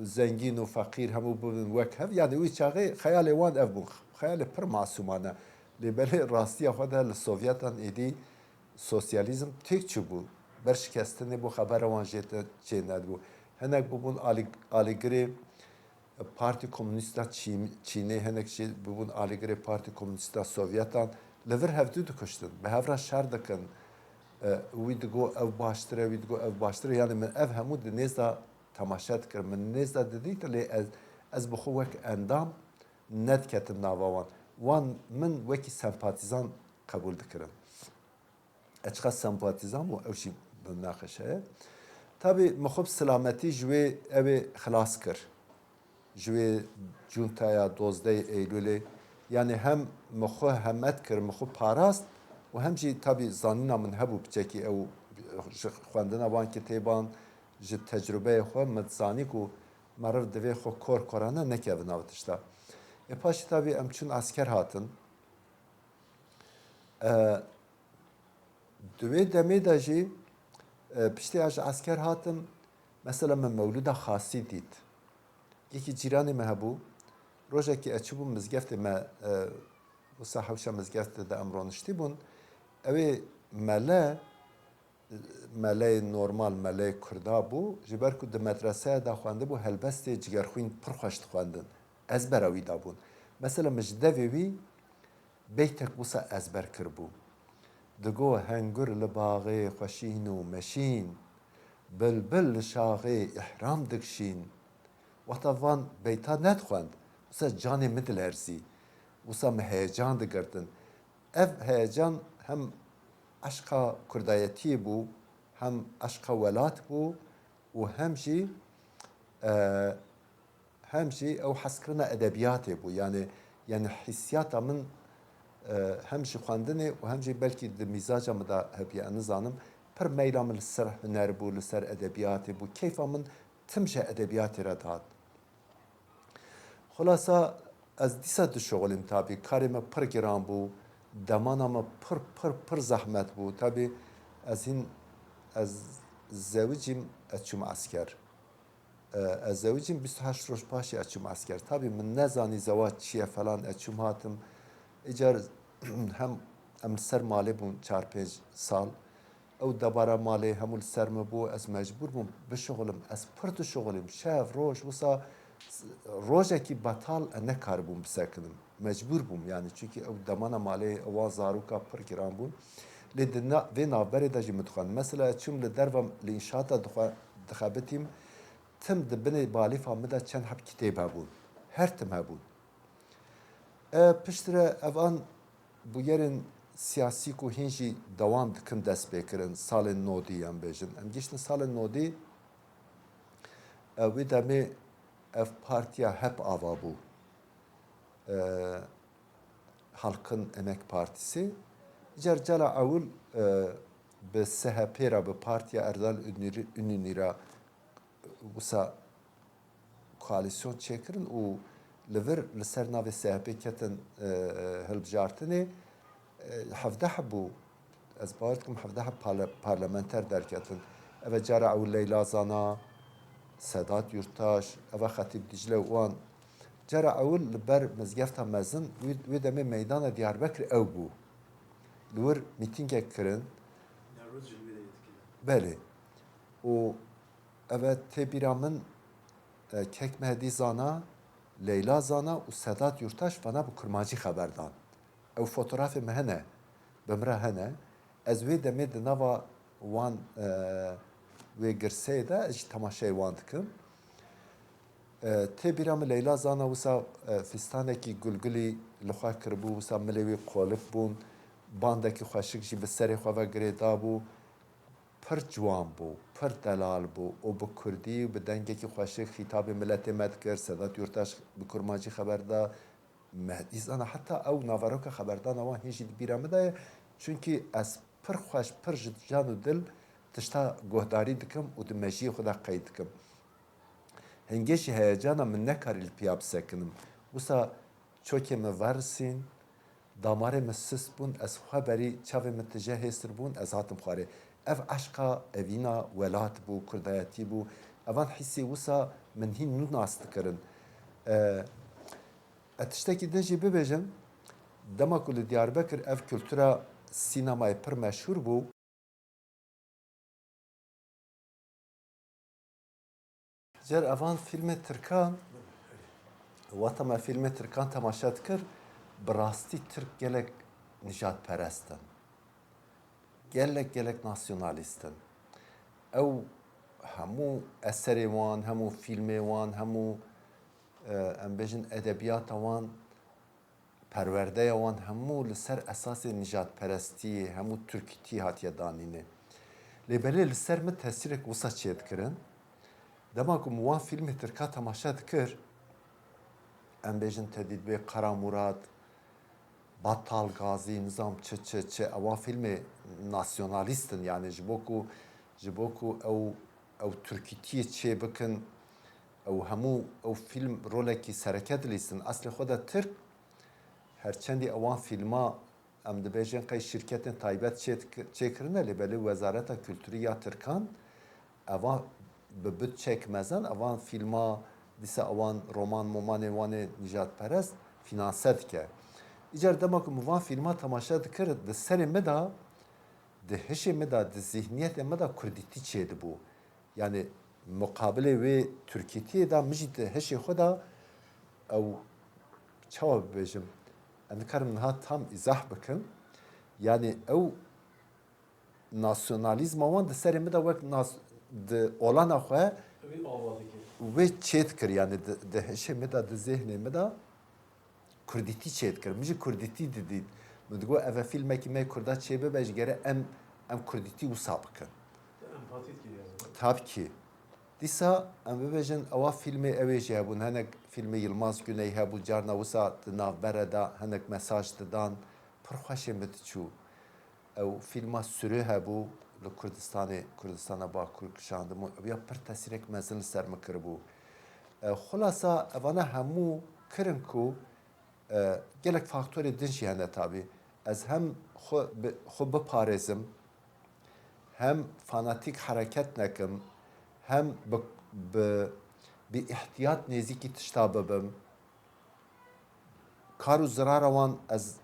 zengîn û feqîr hemû bibin wek hev. Yanî wî çaxê xeyalê wan ev bûn. Xeyalê pir masûmane. Lê belê rastiya xwe de li Sovyetan êdî sosyalîzm têk çûbû. Ber şikestinê bû, xebera wan jê te çê nedibû. Hinek bibûn alî-, alîgirê Partî Komûnîst a Çîn-, Çînê, hinek jî bibûn alîgirê Partî Komûnîst a Sovyetan, li vir hevdû dikuştin, bi hev re şer dikin. E, wî digo ev baştir e, wî digo ev baştir e. Yanî min ev hemû di nêz de temaşe dikirim. Min nêz de didîtin, lê ez, ez bi xwe wek endam nediketim nava wan. Wan min wekî sempatîzan qebûl dikirin. Ez çiqas sempatîzan bûm, ew jî bi minaqeşe ye. Tabî min xwe bi silametî ji wê ew ê xilas kir. Ji wê cuntaya dozdehê Eylûlê. Yanî hem min xwe hemet kir, min xwe parast û hem jî tabî zanîna min hebû piçekî ew Ji xwendina van kitêban, ji tecrûbeyê xwe min dizanî ku meriv divê xwe kor korane nekeve nav tişta. Ê paşê tabî em çûn esker hatin. E, di wê demê de jî, e, piştî ez ji esker hatim, mesela min Mewlûda Xasî dît. Yekî cîranê me hebû. Rojekî ez çûbûm mizgeftê me, e, wisa hewşa mizgeftê de em roniştî bûn. Ew ê mele, meleyê normal, meleyê Kurda bû. Ji ber ku di medreseya de xwendibû, helbestê Cigerxwîn pir xweş dixwendin. Ezbera wî dabûn. Mesela min ji devê wî beytek wisa ezber kiribû. Digo, "Hengur li baxê xweşîn û meşîn, bilbil li şaxê îhram dikşîn." Wexta van beyta nedixwend, wisa canê min dilerzî. Wisa min heyecan digirtin. Ev heyecan hem eşqa kurdayetiyê bû, hem eşqa welat bû û hem jî, e, hem jî ew hezkirina edebiyatê bû. Yani, yani hissiyata min, e, hem ji xwendinê û hem jî belkî di mîzaca min de hebiye, ez nizanim. Pir meyla min li ser huner bû, li ser edebiyatê bû. Keyfa min tim ji edebiyatê re dihat. Xulasa ez dîsa dişuxulîm tabî. Karê me pir giran bû. Demana me pir, pir, pir zehmet bû. Tabî ez hîn, ez zewicîm, ez çûm esker. E, ez zewicîm, bîst û heşt roj paşê ez çûm esker. Tabî min nezanî zewac çi ye falan, ez çûm hatim. Îcar hem em li ser malê bûn çar pênc sal. Ew debara malê hemû li ser min bû, ez mecbûr bûm bişuxulim. Ez pir dişuxulim. Şev, roj, wisa s-, rojekî betal ez nekaribûm bisekinim. Mecbûr bûm yani, çunkî ew demana malê, ewa zaroka pir giran bûn. Lê di na-, vê navberê de jî min dixwend. Mesela ez çûm li derve li înşaata dixwe-, dixebitîm, tim di binê balîfa min de çend heb kitêb hebûn. Her tim hebûn. E, piştre ev an bûyerên siyasî ku hîn jî dewam dikin dest pê kirin, salên nodî em bêjin. Em gihiştin salên nodî, e, wê demê ev partiya hep ava bû. E, Halkın Emek Partisi. Îcar cara ewil, e, bi S H P re, bi Partiya Erdal Ünlü-, Ünlü'nî re wisa koalîsyon çêkirin û li vir li ser navê S H P ketin, e, hilbijartinê. E, hevdeh bû. Ez bawer dikim hevdeh parle-, parlamenter derketin. Eve cara ew Leyla Zana, Sedat Yurttaş, eve Xetîb Dicle û wan. Cara ewil li ber mizgefta mezin wê, wê demê meydana Diyarbekir ew bû. Li wir mîtîngek kirin. Belê. Û eve tê bîra min, e, Kek Mehdî Zana, Leyla Zana û Sedat Yurttaş vana bi kurmancî xeber dan. Ew fotografê me hene, bi min re hene. Ez wê demê di nava wan, e, wê girseyê de ez jî temaşeyê wan dikim. E, tê bîra min Leyla Zana wisa, e, fîstanekî gulgulî li xwe kiribû, wisa milê wî qolik bûn, bandekî xweşik jî bi serê xwe ve girêdabû. Pir ciwan bû, pir delal bû û bi kurdî û bi dengekî xweşik xîtabê miletê me dikir. Sedat Yurttaş bi kurmancî xeber da. Mehdî Zana, heta ew naveroka xeberdana wan hîn jî di bîra min de ye. Çunkî ez pir xweş, pir ji can û dil tişta guhdarî dikim û di mejiyê xwe de qeyd dikim. Hingê jî heyecana min nekarî li piya bisekinim. Wisa çokê min verisîn, damarê min sist bûn, ez xwe berî, çavê min tije hêstir bûn, ez hatim xwarê. Ev eşqa evîna welat bû, kurdayetî bû. Evan hîsê wisa min hîn nû nas dikirin. E, ez tiştekî din jî bibêjim, dema ku li Diyarbekir ev kultura sînemayê pir meşhûr bû, Car evan fîlmê tirkan, wexta me fîlmê tirkan temaşe dikir, bi rastî tirk gelek nijadperest in. Gelek, gelek nasyonalîst in. Ew hemû eserê wan, hemû fîlmê wan, hemû, e, em bêjin edebiyata wan, perwerdeya wan hemû li ser esasê nijadperestiyê, hemû tirkîtî hatiye danînê. Lê belê li ser min tesîrek wisa çêdikirin. Dema ku min wan fîlmê tirka temaşe dikir, em bêjin te dîtibê Kara Murat, Batal Gazî, nizam çi, çi, çi, ewan fîlmê nasyonalîst in, yanî ji bo ku, ji bo ku ew, ew Tirkîtiyê çê bikin, ew hemû ew fîlm rolekî sereke dilîstin. Eslê xwe de Tirk, her çendî ewan fîlma, em dibêjin qey şîrketên taybet çê diki-, çêkirine, lê belê Wezareta Kulturî ya Tirkan, eva bi budçek mezin, evan fîlma, dîsa ewan roman momanê wan ê nîjadperest fînanse dike. Îcar dema ku min van fîlma temaşe dikir, di serê min de, di hişê min de, di zîhniyetê min de kurdîtî çêdibû. Yanî muqabilê wê Tirkîtiyê de min jî di hişê xwe de ew, çawa bibêjim, em dikarim niha tam îzah bikim. Yanî ew nasyonalîzma wan di serê min de wek nas-, di olana xwe Wî ava dikir. Wê çêdikir, yanî di, di hişê min de, di zêhnê min de kurdîtî çêdikir. Min jî kurdîtî didît. Min digot, ev e fîlmekî me kurda çêbibe, ji gere em, em kurdîtî wisa bikin. Te empatî dikir yani. Tabii ki. Dîsa em bibêjin, ewa fîlmê ew ê jî hebûn. Hinek fîlmê Yilmaz Güney hebû, carna wisa di navbere de hinek mesaj didan. Pir xweşê min diçû. Ew fîlma Sürü hebû, li Kurdistanê, Kurdistana Bakur kişandibû. Ew ya pir tesîrek mezin li ser min kiribû. E, xulasa, evana hemû kirin ku, e, gelek faktorê din jî hene tabî. Ez hem xwe bi, xwe biparêzim, hem fanatîk hereket nekim, hem bi, bi, bi îhtiyat nêzîkî tişta bibim. Kar û zirara wan ez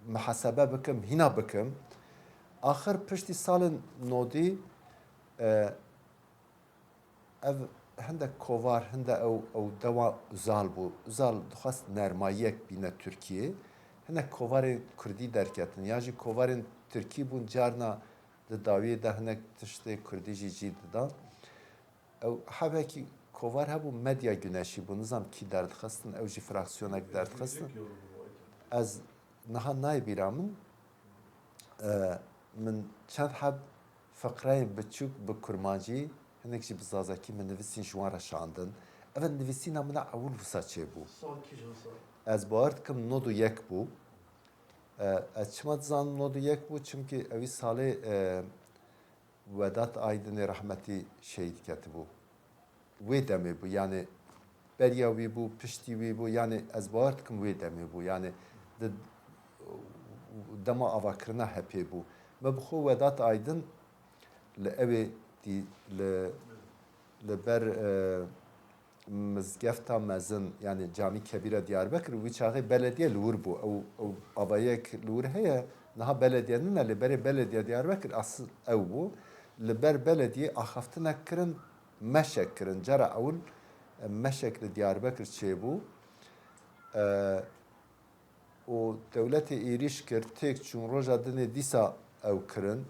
mihesebe bikim, hîna bikim. Axir piştî salên nodî, e, ev hindek kovar, hinde ew, ew dewa Uzal bû. Uzal dixwest nermayiyek bîne Tirkiyê. Hinek kovarên kurdî derketin. Ya jî kovarên tirkî bûn, carna di dawiyê de hinek tiştê kurdî jî cî didan. Ew hebekî kovar hebû, Medya Güneşî bû, nizam kî derdixistin, ew jî fraksiyonek derdixistin. Ez niha nayê bîra min, e, min çend heb fiqreyên biçûk bi kurmancî, hinek jî bi zazakî min nivîsîn, ji wan re şandin. Ev nivîsîna min a ewil wisa çêbû. Sal kîjan sal? Ez bawer dikim nod û yek bû. E, ez çima dizanim nod û yek bû? Çimkî ewî salê, e, Vedat Aydinê rehmetî şehîd ketibû. Wê demê bû, yanî beriya wî bû, piştî wî bû, yanî ez bawer dikim wê demê bû. Yanî di dema avakirina HEP'ê bû. Me bi xwe Vedat Aydin li ewê dî, li, li ber, e, Mizgefta mezin, yanî Camî Kebîra Diyarbekir, wî çaxê belediye li wir bû. Ew, ew avayek li wir heye, niha belediye nine, lê berê belediye Diyarbekir asil ew bû. Li ber belediyê axaftinek kirin, meşek kirin. Cara ewil, e, meşek li Diyarbekir çêbû. E, û dewletê êrîş kir, têk çûn, roja dinê dîsa ew kirin.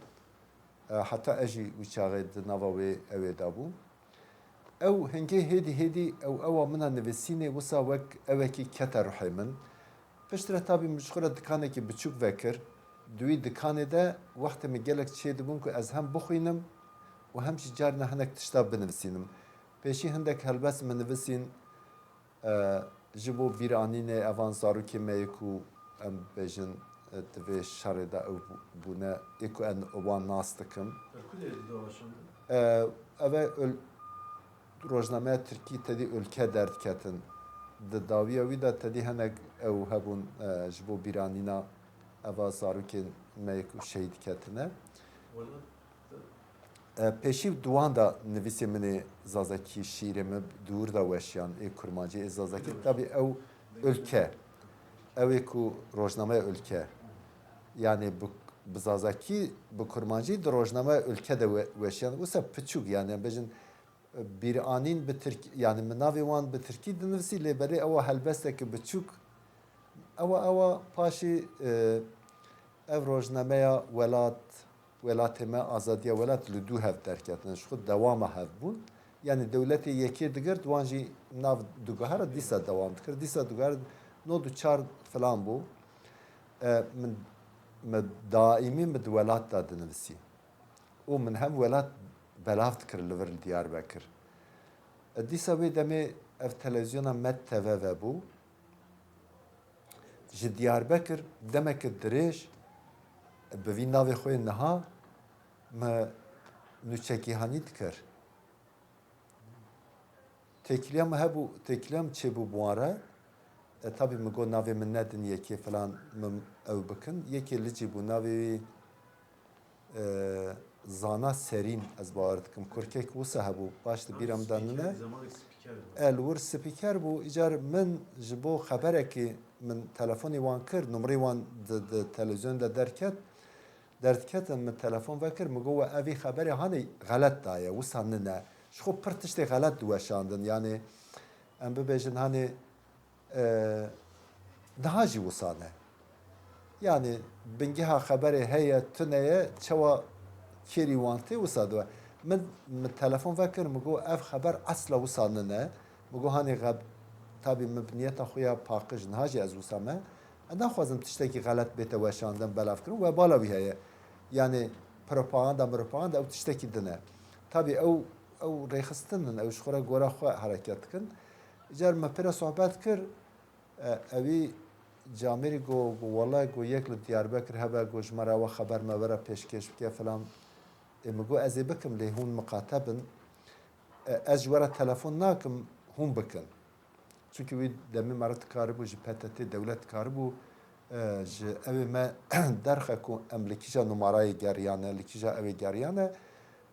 E, heta ez jî wî çaxê di nava wê ewê de bûm. Ew hingê hêdî hêdî ew ewa min a nivîsînê wisa wek ewekî kete ruhê min. Piştre tabî min ji xwe re dikanekî biçûk vekir. Di wî dikanê de wextê min gelek çêdibûn ku ez hem bixwînim û hem jî carna hinek tişta binivîsînim. Pêşî hindek helbest min nivîsîn, E, ji bo bîranînê evan zarokê me yê ku em bêjin, e, di vê şerê de ew bû-, bûne, ê ku em wan nas dikim. Li ku derê dida weşandin? E, ev e ul-, rojnameya tirkî tedî Ülke derdiketin. Di dawiya wî de tedî hinek ew hebûn, e, ji bo bîranîna eva zarokên me yê ku şehîd ketine. Welat E, pêşî di wan de nivîsê min ê zazakî, şîîrê min di wir de weşiyan, ê kurmancî, ê zazakî. Tabî ew Ülke. Ew ê ku rojnameya Ülke. Yanî bi, bi zazakî, bi kurmancî di rojnameya Ülke de we-, weşiyan. Wisa piçûk, yanî em bêjin, e, bîranîn bi tirkî, yanî min navê wan bi tirkî dinivîsî, lê berê ewa helbesteke biçûk. Ewa, ewa paşî, e, ev rojnameya Welat, Welatê Me, Azadiya Welat li dû hev derketin. Ji xwe dewama hev bûn. Yanî dewletê yekê digirt, wan jî nav diguhere, dîsa dewam dikir. Dîsa diguhere nod û çar filan bû. E, min, min daîmî min di Welat de dinivîsî. Û min hem Welat belav dikir li vir li Diyarbekir. E, dîsa wê demê ev televîzyona Med T V vebû. Ji Diyarbekir demeke dirêj bi vî navê xwe yê niha me nûçegîhanî dikir. Têkiliya min hebû, têkiliya min çêbû bi wan re. E, tabî min got navê min nedin yekê filan, min ew bikin. Yekê licî bû, navê wî, e, Zana Serîn, ez bawer dikim. Kurkek wisa hebû, baş di bîra min de nîne. E, li wir spîker bû. Îcar min ji bo xeberekî min telefonê wan kir, numrê wan di, di televîzyon de derket. Derdiketin min telefon vekir, min got, "We evî xeberê hanê xelet daye, wisa nine." Ji xwe pir tiştê xelet diweşandin. Yanî em bibêjin hanê, e, niha jî wisa ne. Yanî bingeha xeberê heye, tune ye, çawa kêrî wan tê wisa diwe. Min, min telefon vekir, min got, "Ev xeber esla wisa nine." Min got, "Hanê xeb-, tabî min bi niyeta xwe ya paqij niha jî ez wisa me." Ez naxwazim tiştekî xelet bête weşandin, belavkirin, webala wî heye. Yanî propaganda, propaganda ew tiştekî din e. Tabî ew, ew rêxistin in, ew ji xwe re gora xwe hereket dikin. Îcar me pê re sohbet kir, e, ewî camêrî got, got, "Wele," got, "yek li Diyarbekir hebe," got, "ji me re ewa xeber me were pêşkêş bike filan." Ê, min got, "Ez ê bikim, lê hûn miqate bin. E, ez ji we re telefon nakim, hûn bikin." Çunkî wî demê me re dikaribû ji P T T dewlet dikaribû, e, ji ewê me derxe ku em li kîja numarayê geriyane, li kîja ewê geriyane,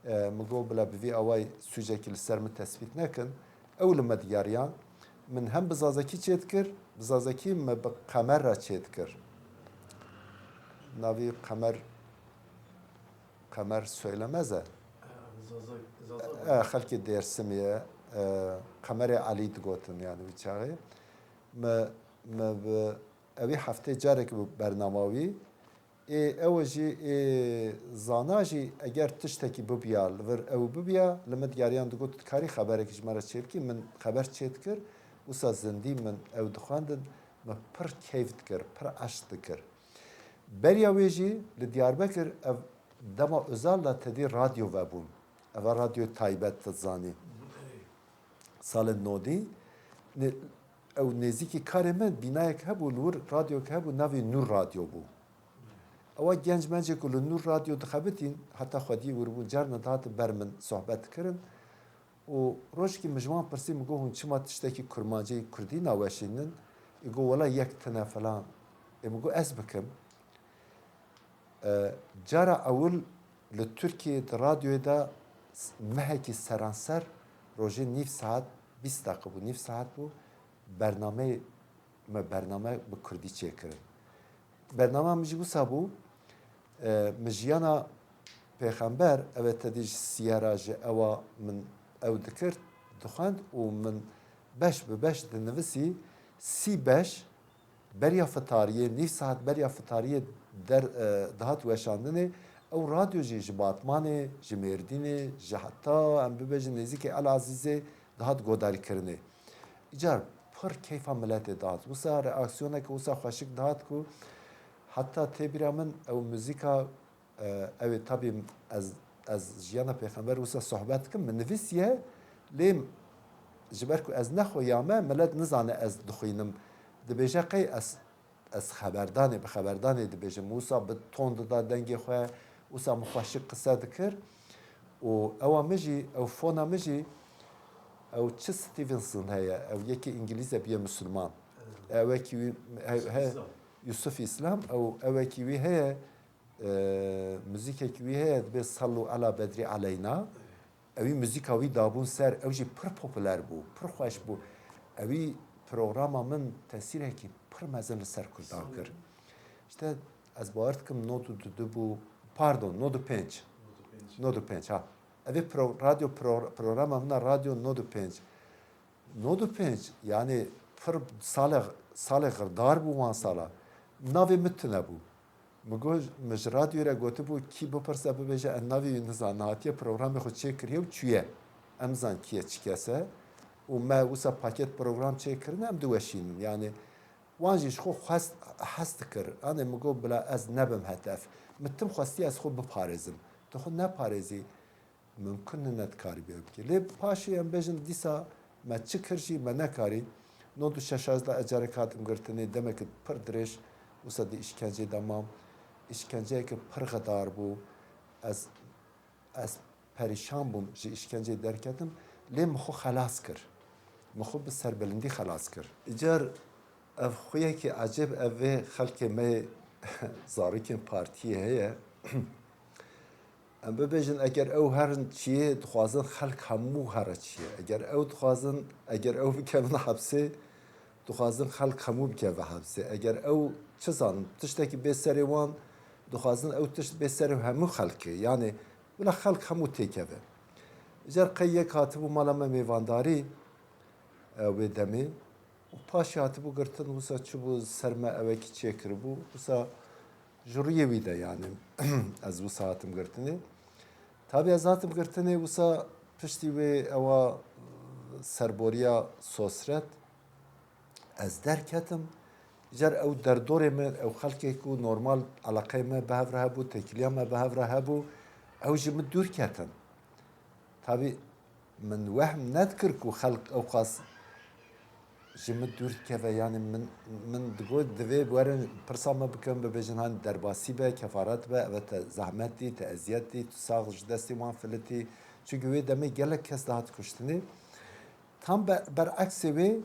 e, min got bila bi vî awayî sûcekî li ser min tespît nekin. Ew li me digeriyan. Min hem bi zazakî çêdikir, bi zazakî me bi Qemer re çêdikir. Navî Qemer Qemer Söylemez e. Zaza, Zaza. E, xelkê Dêrsimê ye. E, Qemerê Elî digotin, yani, wî çaxê. Me, me bi ewî heftê carek bi bernama wî. Ê ew jî, ê Zana jî eger tiştekî bibiya, li vir ew bibiya, li min digeriyan digot, "Tu dikarî xeberek ji me re çêbikî?" Min xeber çêdikir, wisa zindî min ew dixwendin, min pir keyf dikir, pir eşq dikir. Beriya wê jî li Diyarbekir ev dema Özal de tedî radyo vebûn. Eva radyoyê taybet dizanî. Salên nodî, nê-, ew nêzîkî karê min bînayek hebû, li wir radyoyek hebû, navê Nûr Radyo bû. Ewa genc mencê ku li Nûr Radyo dixebitîn, heta xwediyê wir bûn, carna dihatin ber min sohbet dikirin. Û rojekî min ji wan pirsî, min got, "Hûn çima tiştekî kurmancî, kurdî naweşînin?" Ê got, "Wela yek tune filan." Ê min got, "Ez bikim." E, cara ewil li Tirkiyeyê di radyoyê de s-, mehekî seranser rojê nîv saet, bîst deqe bû, nîv saet bû, bernameyê me bername bi kurdî çêkirin. Bernama min jî wisa bû, e, min jiyana pêxember, ev e tedî ji siyera ji ewa min ew dikir, dixwend û min beş bi beş dinivisî, sî beş beriya fitariyê, nîv saet beriya fitariyê der, e, dihat weşandinê, ew radyo jî ji Batmanê, ji Mêrdînê, ji heta em bibêjin nêzîkî El Azîzê dihat godarîkirinê. Îcar pir keyfa miletê dihat. Wisa reaksiyoneke wisa xweşik dihat ku heta tê bîra min ew muzîka, e, ew ê tabî ez, ez jiyana pêxember wisa sohbet dikim, min nivîsiye, lê ji ber ku ez ne xweyame, milet nizane ez dixwînim. Dibêje qey ez, ez xeberdanê, bi xeberdanê dibêjim. Wisa bi ton dida dengê xwe, wisa min xweşik qise dikir. Û ewa min jî, ew fona min jî, ew çi Stevenson heye, ew yekî Îngilîz e bûye Musulman. Ew wekî wî, he, he, Yusuf Îslam, ew, ew wekî wî heye, e, muzîkekî wî heye, dibê Sallu ala Bedri aleyna. Ew wî muzîka wî dabûn ser, ew jî pir populer bû, pir xweş bû. Ew wî programa min tesîrekî pir mezin li ser Kurdan kir. İşte ez bawer dikim nod û du bû, pardon, nod û pênc. Nod û pênc, ha. Ev ê pro-, radyo pro-, programa min a radyo nod û pênc. Nod û pênc, yani pir salê, salê xirdar bû wan sala. Navê min tune bû. Min got, min ji radyoyê re gotibû, kî bipirse bibêje, ez navê wî nizanim. Hatiye programê xwe çêkiriye û çûye. Em zan kî ye, çi kes e. Û me wisa paket program çêkirine, em diweşînin. Yani wan jî ji xwe xwest, hez dikir. Anê min got, bila ez nebim hedef. Min tim xwestiye ez xwe biparêzim. Tu xwe neparêzî, mimkun nine dikarî bê bikî. Lê paşê em bêjin dîsa me çi kir jî me nekarî. Nod û şeş de ez carek hatim girtinê, demekî pir dirêj wisa di îşkenceyê de mam. Îşkenceyekî pir xedar bû. Ez, ez perîşan bûm, ji îşkenceyê derketim. Lê min xwe xelas kir. Min xwe bi serbilindî xelas kir. Îcar ev xweyekî ecêb ev vê xelkê me yê zarokên partiyê heye. Em bibêjin, eger ew herin çiyê, dixwazin xelk hemû here çiyê. Eger ew dixwazin, eger ew bikevin hepsê, dixwazin xelk hemû bikeve hepsê. Eger ew, çi zanin, tiştekî bê serê wan, dixwazin ew tişt bê serê hemû xelkê. Yanî, wila xelk hemû têkeve. Îcar qey yek hatibû mala me mêvandarî, e, wê demê. Û paşê hatibû girtin, wisa çibû ser me ewekî çêkiribû. Wisa ji rûyê wî de, yanî, ez wisa hatim girtinê. Tabî ez hatim girtinê, wisa piştî wê ewa serboriya Sosret, ez derketim. Îcar ew derdorê min, ew xelkê ku normal eleqeyê me bi hev re hebû, têkiliya me bi hev re hebû, ew ji min dûr ketin. Tabî min wehm nedikir ku xelk ewqas ji min dûr dikeve. Yanî min, min digot divê werin pirsa me bikin, bibêjin, hani derbasî be, kefaret be, eve te zehmet dî, te eziyet dî, tu sax ji destê wan filitî. Çunke wê demê gelek kes dihat kuştinê. Tam be-, bereksê wê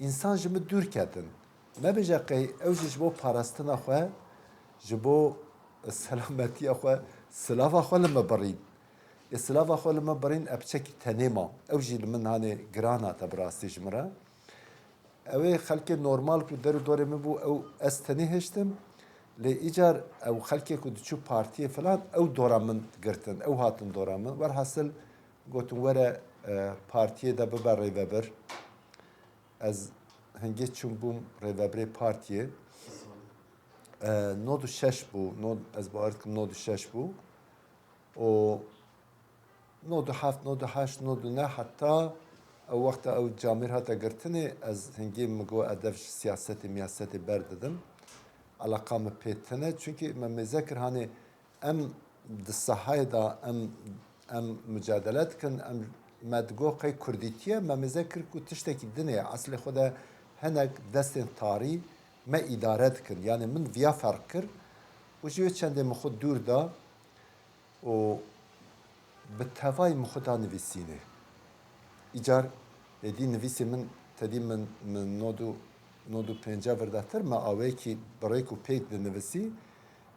însan ji min dûr ketin. Mebêje qey ew jî ji bo parastina xwe, ji bo selametiya xwe, silava xwe li me birîn. Ê silava xwe li me birîn, e piçekî tenê ma. Ew jî li min hanê giran hate bi rastî ji min re. Ew ê xelkê normal ku der û dorê min bû, ew ez tenê hiştim. Lê îcar ew xelkê ku diçû partiyê filan, ew dora min girtin, ew hatin dora min. Werhasil gotin, were, e, partiyê de bibe rêvebir. Ez hingê çûm bûm rêvebirê partiyê. E, nod û şeş bû, nod, ez bawer dikim nod û şeş bû. Û nod û heft, nod û heşt, nod û neh, heta ew wexta ew camêr hate girtinê, ez hingê min got, ez dev ji siyasetê, miyasetê berdidim. Eleqa min pê tune, çunkî me mêze kir, hanê em di sahayê de em, em mucadele dikin, em, me digot qey kurdîtî ye, me mêze kir ku tiştekî din e, eslê xwe de hinek destên tarî me îdare dikin. Yanî min viya ferq kir û ji wê çendê min xwe dûr da û bi tevayî min xwe da nivîsînê. Îcar êdî nivîsê min, tedî min, min nod û, nod û pênca vir de tir me awêkî bi rêk û pêk dinivisî.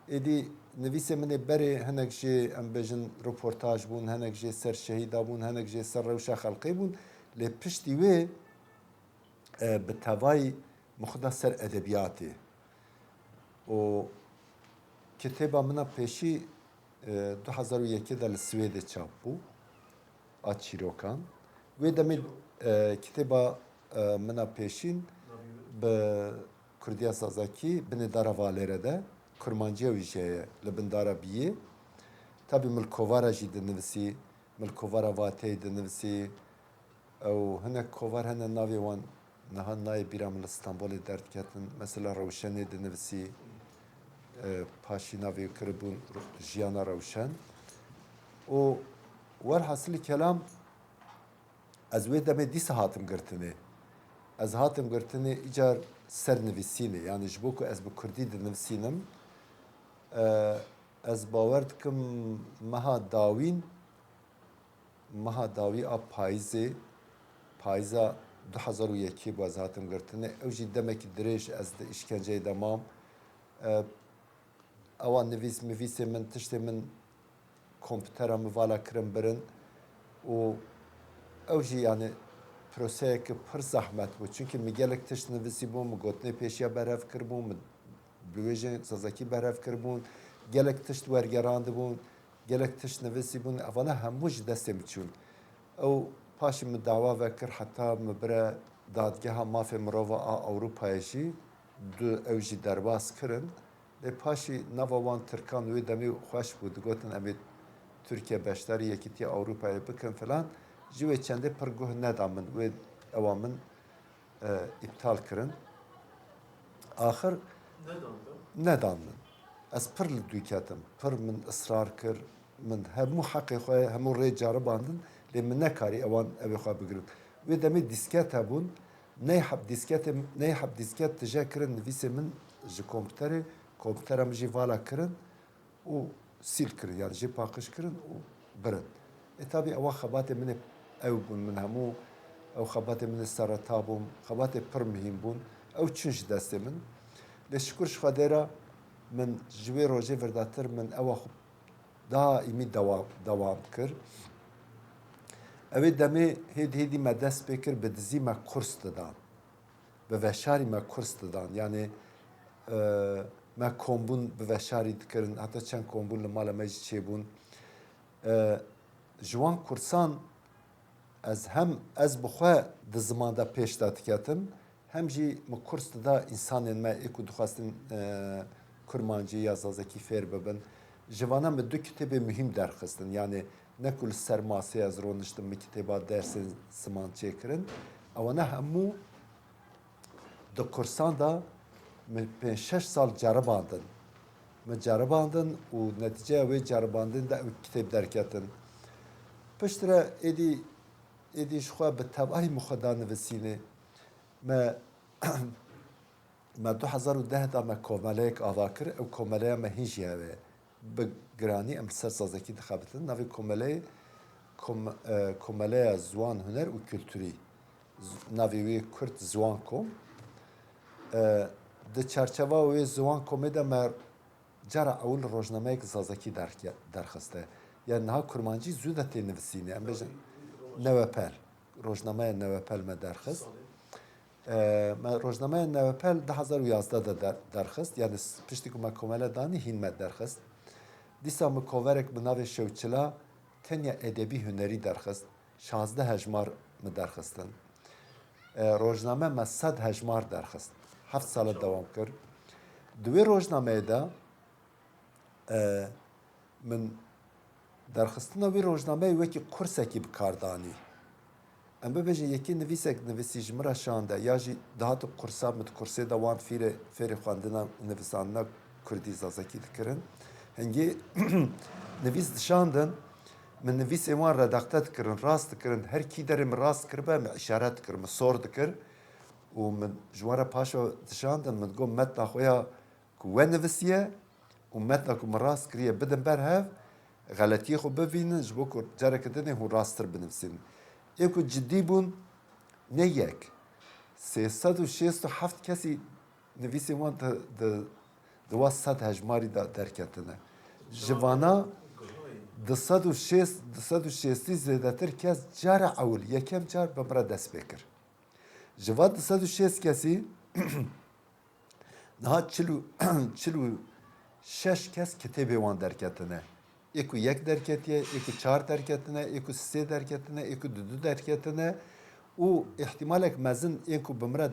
Êdî nivîsê min ê berê hinek jê, em bêjin, reportaj bûn, hinek jê ser şehîda bûn, hinek jê ser rewşa xelkê bûn. Lê piştî wê, e, bi tevayî min xwe da ser edebiyatê. Û kitêba min a pêşî, e, du hezar û yekê de li Swêdê çap bû, a çîrokan. Wê demê, e, kitêba, e, min a pêşîn bi kurdiya zazakî binê dara Valêre de, kurmanciya wî jî heye li bin dara biyê. Tabî min li kovara jî dinivisî, min li kovara Vateyê dinivisî, ew hinek kovar hene navê wan niha nayê bîra min, li Stenbolê derdiketin. Mesela Rewşenê dinivisî, e, paşî navê kiribûn Ro-, Jiyana Rewşen. Û werhasilî kelam, ez wê demê dîsa hatim girtinê. Ez hatim girtinê îcar ser nivîsînê. Yanî ji bo ku ez bi kurdî dinivisînim, e, ez bawer dikim meha dawîn, meha dawî a payîzê, payîza du hezar û yekê bû ez hatim girtinê. Ew jî demekî dirêj ez di îşkenceyê de mam. E, ewa nivîs mivîsê min, tiştê min, komputera min vala kirin birin û ew jî, yanî, proseyeke pir zehmet bû. Çunkî min gelek tişt nivisîbû, min gotinê pêşiya berhev kiribû, min bi wê jî zazakî berhev kiribûn, gelek tişt wergerandibûn, gelek tişt nivisîbûn, evana hemû ji destê min çûn. Ew paşê min dawa vekir heta min bire Dadgeha Mafê Mirova a Ewropayê jî, du ew jî derbas kirin. Lê paşî nava wan tirkan wê demê xweş bû, digotin, em ê Tirkiye beşdarî Yekîtiya Ewropayê bikin filan. Ji wê çendê pir guh neda min, wê ewa min, e, îptal kirin. Axir nedan min. Ez pir li dû ketim. Pir min israr kir. Min hemû heqê xwe, hemû rê caribandin. Lê min nekarî ewan evê xwe bigirin. Wê demê dîsket hebûn. Ney heb dîsketê, ney heb dîsket tije kirin nivîsê min ji kompûterê, kompûtera min jî vala kirin û sîl kirin, yani jê paqij kirin û birin. E, tabî ewa xebatê min ê ew bûn, min hemû ew xebatê min ê sereta bûn, xebatê pir muhîm bûn. Ew çûn ji destê min. Lê şikur ji Xwedê re min ji wê rojê virdetir min ewa xwe daîmî dewa-, dewam kir. Ewê demê hêdî hêdî me dest pê kir, bi dizî me kurs didan. Bi veşarî me kurs didan. Yanî, e, me kombûn bi veşarî dikirin. Heta çend kombûn li mala me jî çêbûn. E, ji wan kursan ez hem ez bi xwe di ziman de pêş de diketim, hem jî min kurs dida însanên me ê ku dixwestin, e, kurmancî ya zazakî fêr bibin. Ji vana min du kitêbê muhîm derxistin. Yanî ne ku li ser masê ez roniştim, min kitêba dersên ziman çêkirin. Ewana hemû di kursan de min pênc şeş sal ceribandin. Min ceribandin û netîceya wê ceribandin de ew kitêb derketin. Piştre êdî, êdî ji xwe bi tevahî min xwe da nivîsînê. Me, me du hezar û deh de me komeleyek ava kir. Ew komeleya me hîn jî heve. Bi giranî em li ser zazakî dixebitin. Navê komeleyê kom-, e, Komeleya Ziwan, Huner û Kulturî. Z-, navê wê kurt Ziwan Kom. E, di çarçeva wê Ziwan Komê de me cara ewil rojnameyek zazakî derke-, derxiste. Yani niha kurmancî zû de tê nivîsînê. Em bêjin Newepel. Rojnameya Newepel me derxist. E, me rojnameya Newepel du hezar û yazdeh de der-, derxist. Yani s-, piştî ku me komele danî hîn me derxist. Dîsa min koverek bi navê Şewçila tenya edebî hunerî derxist. Şazdeh hejmar min derxistin. E, rojname me sed hejmar derxist. Heft sale dewam kir. Di wê rojnameyê de, e, min derxistina wî rojnameyê wekî kursekî bi kar danî. Em bibêjin yekî nivîsek nivîsî ji min re şande ya jî dihate kursa min di kursê de wan fîrê, fêrê xwendina nivîsandina kurdî zazakî dikirin. Hingê nivîs dişandin, min nivîsên wan redakte dikirin, rast dikirin. Her kî derê min rast kiribe, min îşaret dikir, min sor dikir. Û min ji wan re paşa dişandin, min got, metna xwe ya ku we nivisiye û metna ku min rast kiriye bidin ber hev, xeletiyê xwe bivînin, ji bo ku careke dinê hûn rasttir binivîsînin. Ê ku cidî bûn, ne yek, sê sed û şêst û heft kesî nivîsên wan di, di, di wa sed hejmarî de derketine. Ji vana du sed û şêst, du sed û şêstî zêdetir kes cara ewil, yekem car bi min re dest pê kir. Ji van du sed û şêst kesî, niha çil û, çil û şeş kes kitêbê wan derketine. Ê ku yek derketiye, ê ku çar derketine, ê ku sê derketine, ê ku du du derketine û îhtimalek mezin ên ku bi min re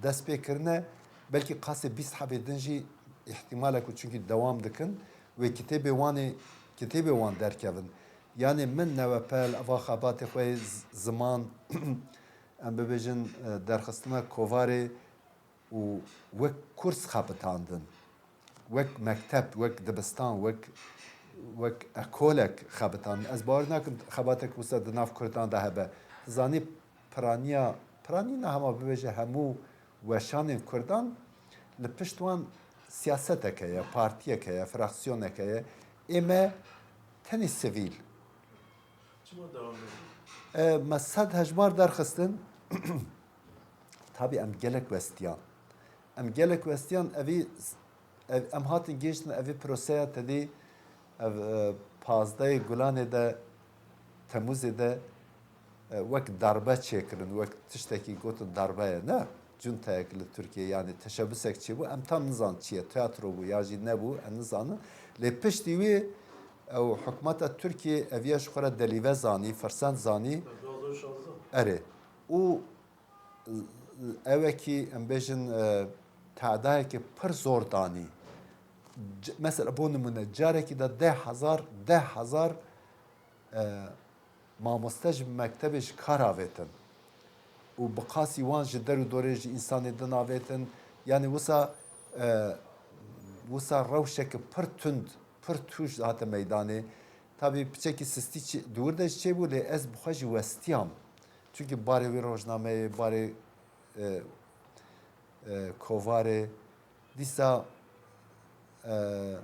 dest pê kirine, belkî qasê bîst hebê din jî îhtimalek ku çunkî dewam dikin, wê kitêbê wan ê, kitêbê wan derkevin. Yanê min Newepel, eva xebatê xwe yê z-, ziman, em bibêjin, e, derxistina kovarê û wek kurs xebitandin, wek mekteb, wek dibistan, wek, wek ekolek xebitandin. Ez bawer nakim xebatek wisa di nav Kurdan de hebe. Zanî piraniya, piranî ne hema bibêje hemû weşanên Kurdan li pişt wan siyasetek heye, partiyek heye, fraksiyonek heye. Ê me tenê sivîl. Çima dewam dikin? E, me sed hejmar derxistin. Tabî em gelek westiyan. Em gelek westiyan, evî, ev, em hatin gêştin evî proseya tedî, ev, e, pazdehê Gulanê de, Temûzê de, e, wek darbe çêkirin, wek tiştekî gotin darbe ye, ne? Cuntayek li Tirkiyê, yanî teşebusek çêbû, em tam nizan çi ye, tiyatro bû ya jî nebû, em nizanin. Lê piştî wê ew hikûmeta Tirkiyê eviya ji xwe re delîve zanî, firsend zanî. Erê. Û ewekî, em bêjin, e, tadayekî pir zor danî. C-, mesela, bo nimûne, carekî de deh hezar, deh hezar, e, mamoste ji mektebê ji kar avêtin. Û bi qasî wan ji der û dorê ji însanê din avêtin. Yanî wisa, e, wisa rewşeke pir tund, pir tûj hate meydanê. Tabî piçekî sistî çi-, di wir de jî çêbû, lê ez bi xwe jî westiyam. Çunkî barê wê rojnameyê, barê e, e, kovarê, dîsa, e,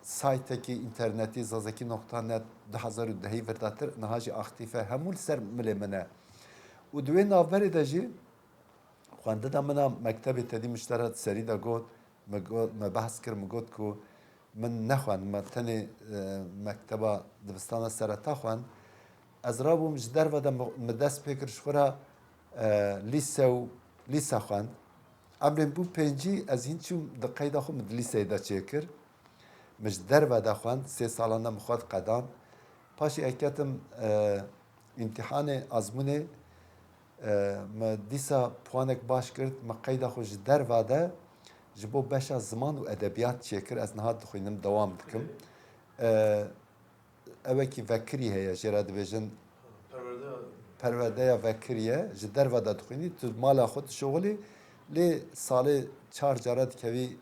saytekî înternetî zazakî nokta net du hezar û dehî vir datir, niha jî aktîf e, hemû li ser milê min e. Û di wê navberê de jî xwendina min a mektebê tedî min ji te re serî de got, min got, me behs kir, min got ku min nexwend, me tenê, e, mekteba dibistana sereta xwend. Ez rabûm ji derve de mi, mi dest pê kir ji xwe re, e, lîse û lîse xwend. Emrê min bû pêncî, ez hîn çûm di qeyda xwe min di lîseyê de çêkir. Min ji derve de xwend, sê salan de min xwe diqedand. Paşê ez ketim, e, îmtîhanê azmûnê, e, min dîsa puanek baş girt, min qeyda xwe ji derve de ji bo beşa ziman û edebiyat çêkir. Ez niha dixwînim, dewam dikim. E, ewekî vekirî heye, jê re dibêjin Perwerdeya. Perwerdeya vekirî ye, ji derve de dixwînî, tu mala xwe dişuxulî, lê salê çar cara dikevî,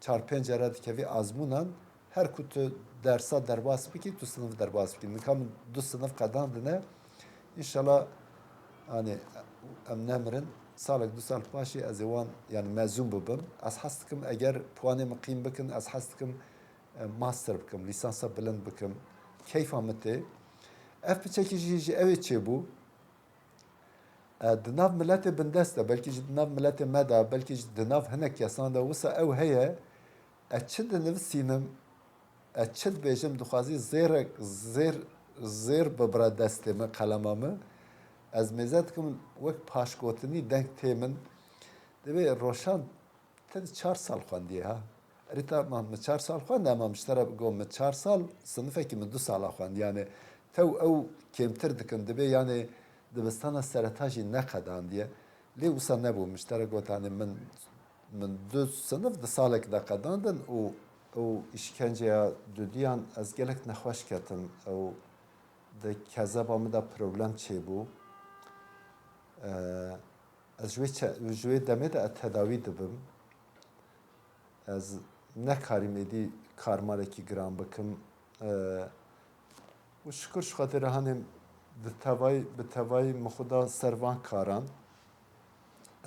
çar pênc cara dikevî azmûnan, her ku tu dersa derbas bikî, tu sinif derbas bikî. Nika min du sinif qedandine. Înşallah, yani, em nemirin. Salek du sal paşê ez ê wan, yani, mezûn bibim. Ez hes dikim, eger puanê min qîm bikin, ez hes dikim, e, master bikim, lîsansa bilind bikim. Keyfa min tê. Ev piçekî jî ji ew ê çêbû. E, di nav miletê bindest de, belkî jî di nav miletê me de, belkî jî di nav hinek kesan de wisa ew heye, ez çi dinivîsînim, ez çi dibêjim, dixwazî zêrek, zêr, zêr bibire destê min, qelema min. Ez mêze dikim, wek paşgotinî deng tê min. Divê Roşan, te di çar sal xwendiye ha. Erê tamam, min çar sal xwend, ama min ji te re got, min çar sal, sinifekî min du sala xwend. Yani tew ew kêmtir dikin, dibê yani dibistana sereta jî neqedandiye. Lê wisa nebû, min ji te re got, hani min, min du sinif di salek de qedandin û ew îşkenceya dudiyan ez gelek nexweş ketim. Ew di kezeba min de problem çêbû. Ee, Ez ji wê çe-, ji wê demê de ez tedawî dibim. Ez nekarîm êdî karmalekî giran bikim. Eee, û şikir ji Xwedê re hanê bi tevayî, bi tevayî min xwe da ser van karan.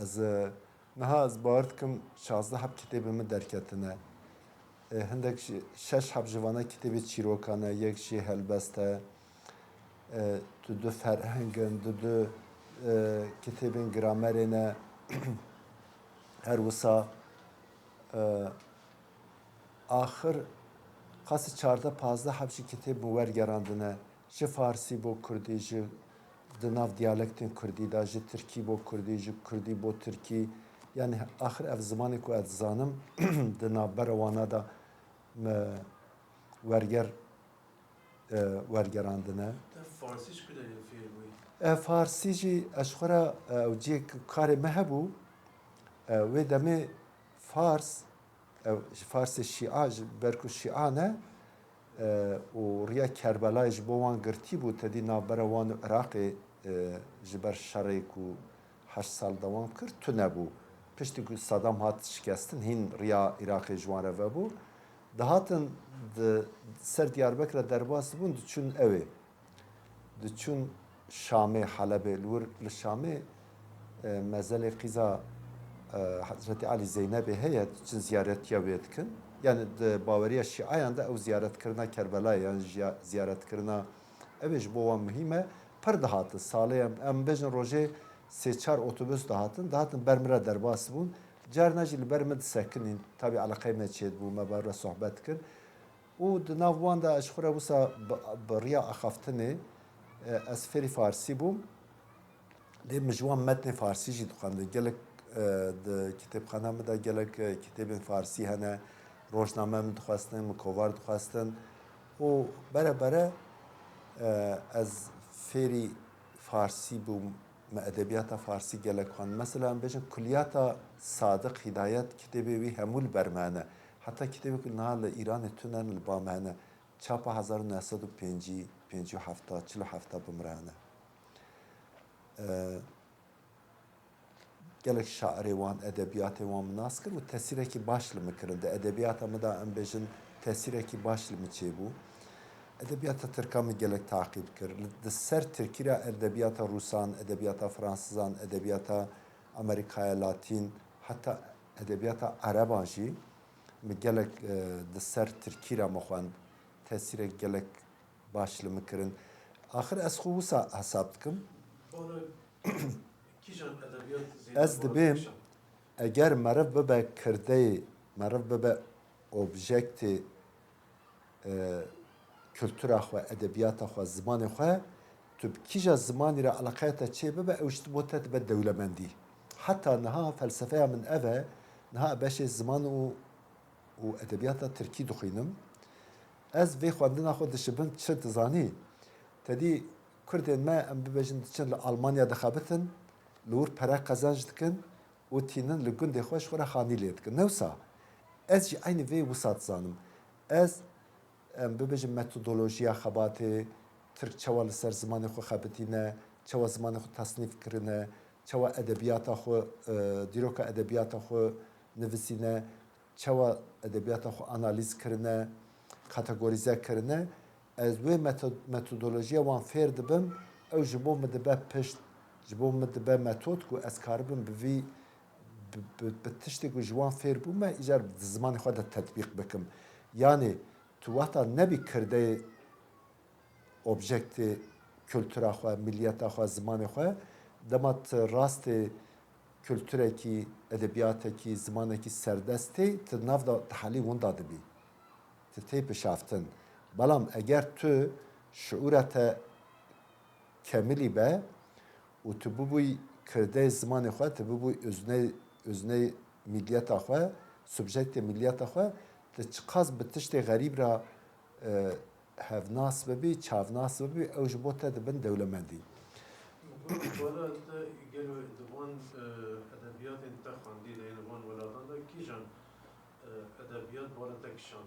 Ez, e, niha ez bawer dikim şazdeh heb kitêbê min derketine. E, hindek ji, şeş heb ji vana kitêbê çîrokan e, yek jê helbest e. E, du du ferheng in, du du, e, kitêbên gramerê ne. Her wisa, e, axir qasî çardeh pazdeh heb jî kitêb min wergerandine. Ji farsî bo kurdî, ji di nav diyalektên kurdî de, ji tirkî bo kurdî, ji kurdî bo tirkî. Yani axir ev zimanê ku ez dizanim di navbera wana de me werger e, wergerandine. Te farsî ji ku derê fêr bûyî? E, farsî jî ez ji xwe re, e, ew cihê ku karê me hebû, e, wê demê fars, e, ji farsê şîa, ji ber ku şîa ne, e, û riya Kerbelayê ji bo wan girtî bû, tedî navbera wan û Iraqê, e, ji ber şerê ku heşt sal dewam kir, tune bû. Piştî ku Saddam hat şikestin, hîn riya Iraqê ji wan re vebû. Dihatin di ser Diyarbekirê derbas dibûn, diçûn ewê. Diçûn Şamê, Helebê. Li wir li Şamê, e, mezelê qîza, e, Hezretî Elî Zeynebê heye, diçin ziyaretiya wê dikin. Yani di baweriya şîayan de ew ziyaretkirina Kerbelayê, yani ziya-, ziyaretkirina ew ê ji bo wan muhîm e. Pir dihatin salê em, em bêjin rojê sê çar otobus dihatin, dihatin ber min re derbas bûn. Carna jî li ber min disekinîn. Tabî eleqeyê me çêdibû, me ber re sohbet dikir. Û di nav wan de ez ji xwe re wisa bi, bi riya axaftinê, e, ez fêrî farsî bûm. Lê min ji wan metnê farsî jî dixwendin. Gelek, e, di kitêbxana min de gelek, e, kitêbên farsî hene, rojname min dixwestin, min kovar dixwestin. Û bere bere, e, ez fêrî farsî bûm. Me edebiyata farsî gelek xwend. Mesela em bêjin Kulliyata Sadiq Hidayet, kitêbê wî hemû li ber me hene. Heta kitêbê ku niha li Îranê tune ne, li ba me hene. Çapa hezar û neh sed û pêncî, pêncî û hefta, çil û hefta bi min re hene. Eee, gelek şairê wan, edebiyatê wan min nas kir û tesîrekî baş li min kirin. Di edebiyata min de em bêjin tesîrekî baş li min çêbû. Edebiyata tirka min gelek taqîb kir. Li, di ser tirkî re edebiyata rûsan, edebiyata fransizan, edebiyata Amerîkaya Latîn, heta edebiyata Ereban jî min gelek, e, di ser Tirkî re min xwend. Tesîrek gelek baş li min kirin. Axir ez xwe wisa hesab dikim. Bana kîjan edebiyat zêde Ez bana dibêm, kîjan? Eger meriv bibe kirdeyê, meriv bibe objektê, e, kultura xwe, edebiyata xwe, zimanê xwe, tu bi kîja zimanî re eleqeya te çê bibe, ew ji bo te dibe dewlemendî. Heta niha felsefeya min ev e, niha beşê ziman û, û edebiyata tirkî dixwînim. Ez vê xwendina xwe dişibim çi dizanî? Te dî kurdên me, em bibêjin, diçin li Almanya dixebitin, li wir pere qezenc dikin û tînin li gundê xwe ji xwe re xanî lê dikin. Ne wisa? Ez jî eynî vê wisa dizanim. Ez, em bibêjin, metodolojiya xebatê, Tirk çawa li ser zimanê xwe xebitîne, çawa zimanê xwe tasnîf kirine, çawa edebiyata xwe, e, dîroka edebiyata xwe nivisîne, çawa edebiyata xwe analîz kirine, kategorîze kirine, ez wê meto-, metodolojiya wan fêr dibim, ew ji bo min dibe pişt, ji bo min dibe metod ku ez karibim bi vî, bi, bi, bi tiştê ku ji wan fêr bûme, îcar di zimanê xwe de tetbîq bikim. Yanî tu wexta nebî kirdeyê objektê kultura xwe, miliyeta xwe, zimanê xwe, dema tu rastê kulturekî, edebiyatekî, zimanekî serdest tê, tu nav da, tu helî winda dibî. Tu tê pişaftin. Belam eger tu şiûra te kemilî be û tu bibûyî kirdeyê zimanê xwe, tu bibûyî özneyê, özneyê miliyeta xwe, subjektê miliyeta xwe, tu çiqas bi tiştê xerîb re, e, hevnas bibî, çavnas bibî, ew ji bo te dibin dewlemendî. Bala te gelo di van, e, edebiyatên te xwendî de, yên van welatan de kîjan, e, edebiyat bala te kişand?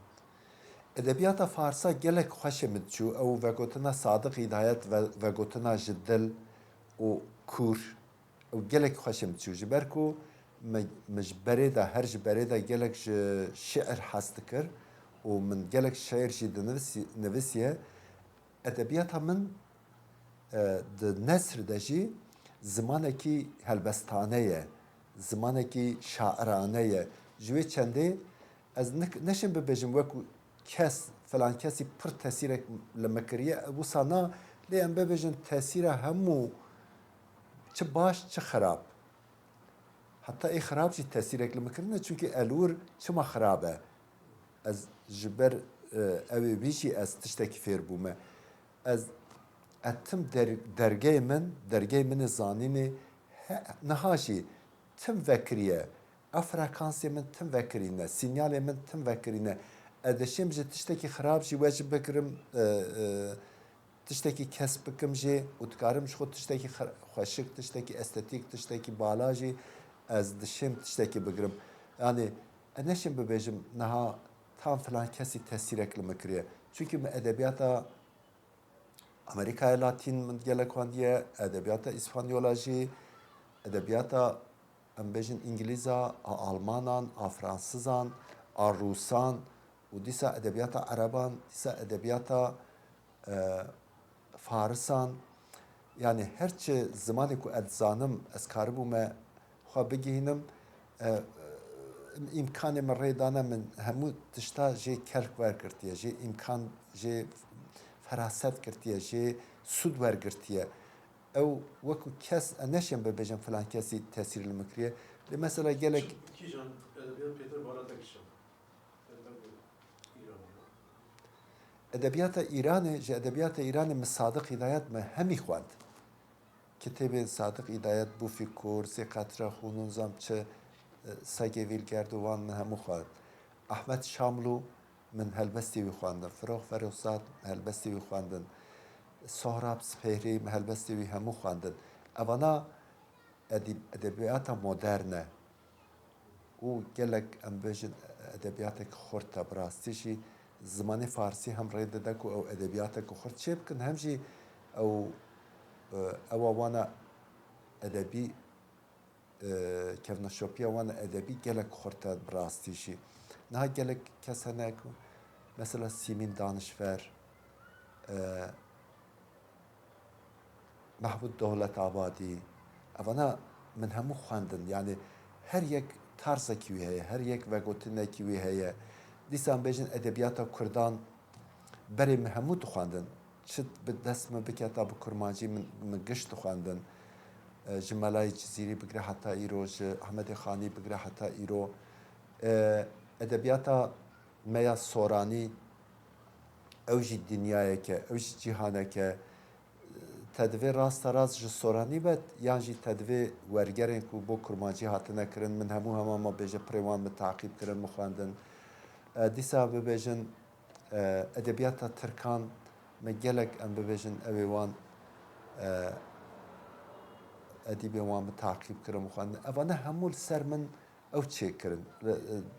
Edebiyata farsa gelek xweşê min diçû. Ew vegotina Sadiq Hidayet ve, vegotina ji dil û kûr. Ew gelek xweşê min diçû. Ji ber ku me, me ji berê de, her ji berê de gelek ji şiir hez dikir û min gelek şiir jî dinivisî-, nivisiye. Edebiyata min, e, di nesr de jî zimanekî helbestane ye, zimanekî şairane ye. Ji wê çendê ez nik-, neşim bibêjim wekû kes, filan kesî pir tesîrek li me kiriye, wisa na, lê em bibêjin tesîra hemû çi baş, çi xirab. Heta ê xirab jî tesîrek li min kirine, çunkî elwir çima xirab e? Ez ji ber, e, ew ê wî jî ez tiştekî fêr bûme. Ez, ez tim der-, dergehê min, dergehê min ê zanînê he-, niha jî tim vekiriye. Ev frekansê min tim vekirîne, sînyalê min tim vekirîne. Ez dişêm ji tiştekî xirab jî we jî bigirim, e, e, tiştekî kesb bikim jî û dikarim ji xwe tiştekî xir-, xweşik, tiştekî estetîk, tiştekî bala jî ez dişêm tiştekî bigirim. Yanî ez neşêm bibêjim niha tam filan kesî tesîrek li min kiriye. Çunkî min edebiyata Amerîkaya Latîn min gelek xwendiye, edebiyata Îspanyola jî, edebiyata, em bêjin, Îngilîza, a Almanan, a Fransizan, a Rûsan û dîsa edebiyata Ereban, dîsa edebiyata, e, Farisan. Yanî her çi zimanê ku ez dizanim, ez karibûme xwe bigihînim, e, îmkanê min rê dane, min hemû tişta jê kelk wergirtiye, jê îmkan, jê feraset girtiye, jê sûd wergirtiye. Ew wekû kes, ez neşêm bibêjim filan kesî tesîr li min kiriye. Lê mesela gelek Kîjan edebiyat pêtir bala te kişand? Edebiyata Îranê, ji edebiyata Îranê min Sadiq Hidayet min hemî xwend. Kitêbên Sadiq Hidayet, Bûfî Kor, Sê Qetre Xûn û nizam çi, e, Segê Vîl Gerd û wan min hemû xwend. Ahmet Şamlû min helbestê wî xwendin. Firox Ferozat min helbestê wî xwendin. Sohrab Spêhrî min helbestê wî hemû xwendin. Evana edîb-, edebiyata modern e. Û gelek, em bêjin, edebiyatek xurt e. Bi rastî jî zimanê farsî hem rê dide ku ew edebiyateke xurt çêbikin, hem jî ew, e, ewa wana edebî, e, kevneşopiya wana edebî gelek xurt e bi rastî jî. Niha gelek kes hene ku mesela Sîmîn Danişver, e, Mehmûd Dewletabadî, evana min hemû xwendin. Yanî her yek tarzekî wî heye, her yek vegotinekî wî heye. Dîsa em bêjin edebiyata Kurdan berê min hemû dixwendin. Çi bi dest min biketa bi kurmancî min, min giş dixwendin. E, ji Melayê Cizîrî bigire heta îro, ji Ehmedê Xanî bigire heta îro. E, edebiyata me ya soranî, ew jî dinyayeke, ew jî cîhaneke. Te divê rasta rast ji soranî be, yan jî te divê wergerên ku bo kurmancî hatine kirin, min hemû hema me bêje pirê wan min taqîb kirin, min xwendin. E, dîsa bibêjin, e, edebiyata tirkan me gelek, em bibêjin, ew ê wan, e, edîbên wan min taqîb kirin, min xwendin. Evane hemû li ser min ew çêkirin. E,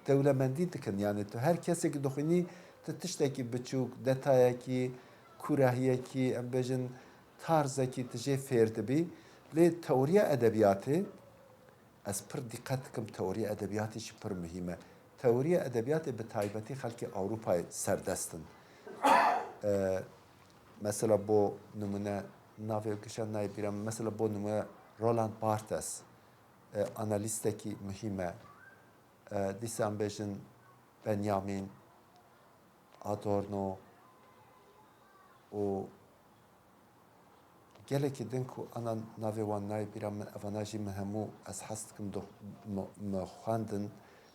dewlemendî dikin. Yanî tu her kesekî dixwînî, tu tiştekî biçûk, detayekî, kûrahiyekî, em bêjin tarzekî tu jê fêr dibî. Lê teoriya edebiyatê, ez pir dîqet dikim, teoriya edebiyatê jî pir muhîm e. Teoriya edebiyatê bi taybetî xelkê Ewropayê serdest in. E, mesela bo nimûne navê gişan nayê bîra min, mesela bo nimûne Roland Barthes, e, analîstekî muhîm e. E, dîsa em bêjin Benjamin, Adorno û gelekî din ku ana navê wan nayê bîra min, evana jî min hemû ez hez dikim do-, mi, mi xwendin,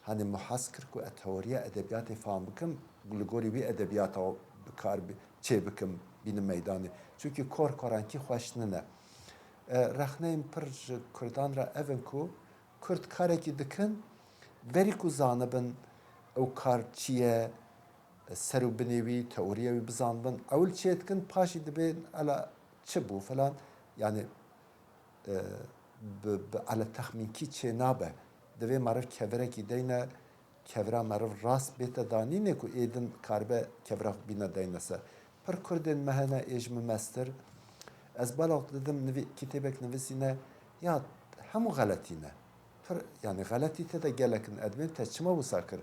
hanê min hez kir ku ez teoriya edebiyatê fam bikim, li gorî wî edebiyata bi kar bi-, çê bikim, bînim meydanê. Çunkî kor korankî xweş nine. E, rexneyên pir ji Kurdan re ev in ku Kurd karekî dikin, berî ku zanibin ew kar çi ye, ser û binê wî, teoriya wî bizanibin, ewil çê dikin, paşî dibên, ela çi bû filan, yanî, e, bi, bi ele texmînkî çê nabe. Divê meriv kevirekî deyne, kevira meriv rast bête danînê ku ê din karibe kevira xwe bîne deyne ser. Pir Kurdên me hene ê ji min mestir. Ez bala didim nivî-, kitêbek nivîsîne, ya hemû xeletî ne. Pir, yanî xeletî te de gelek in, edibên te çima wisa kir?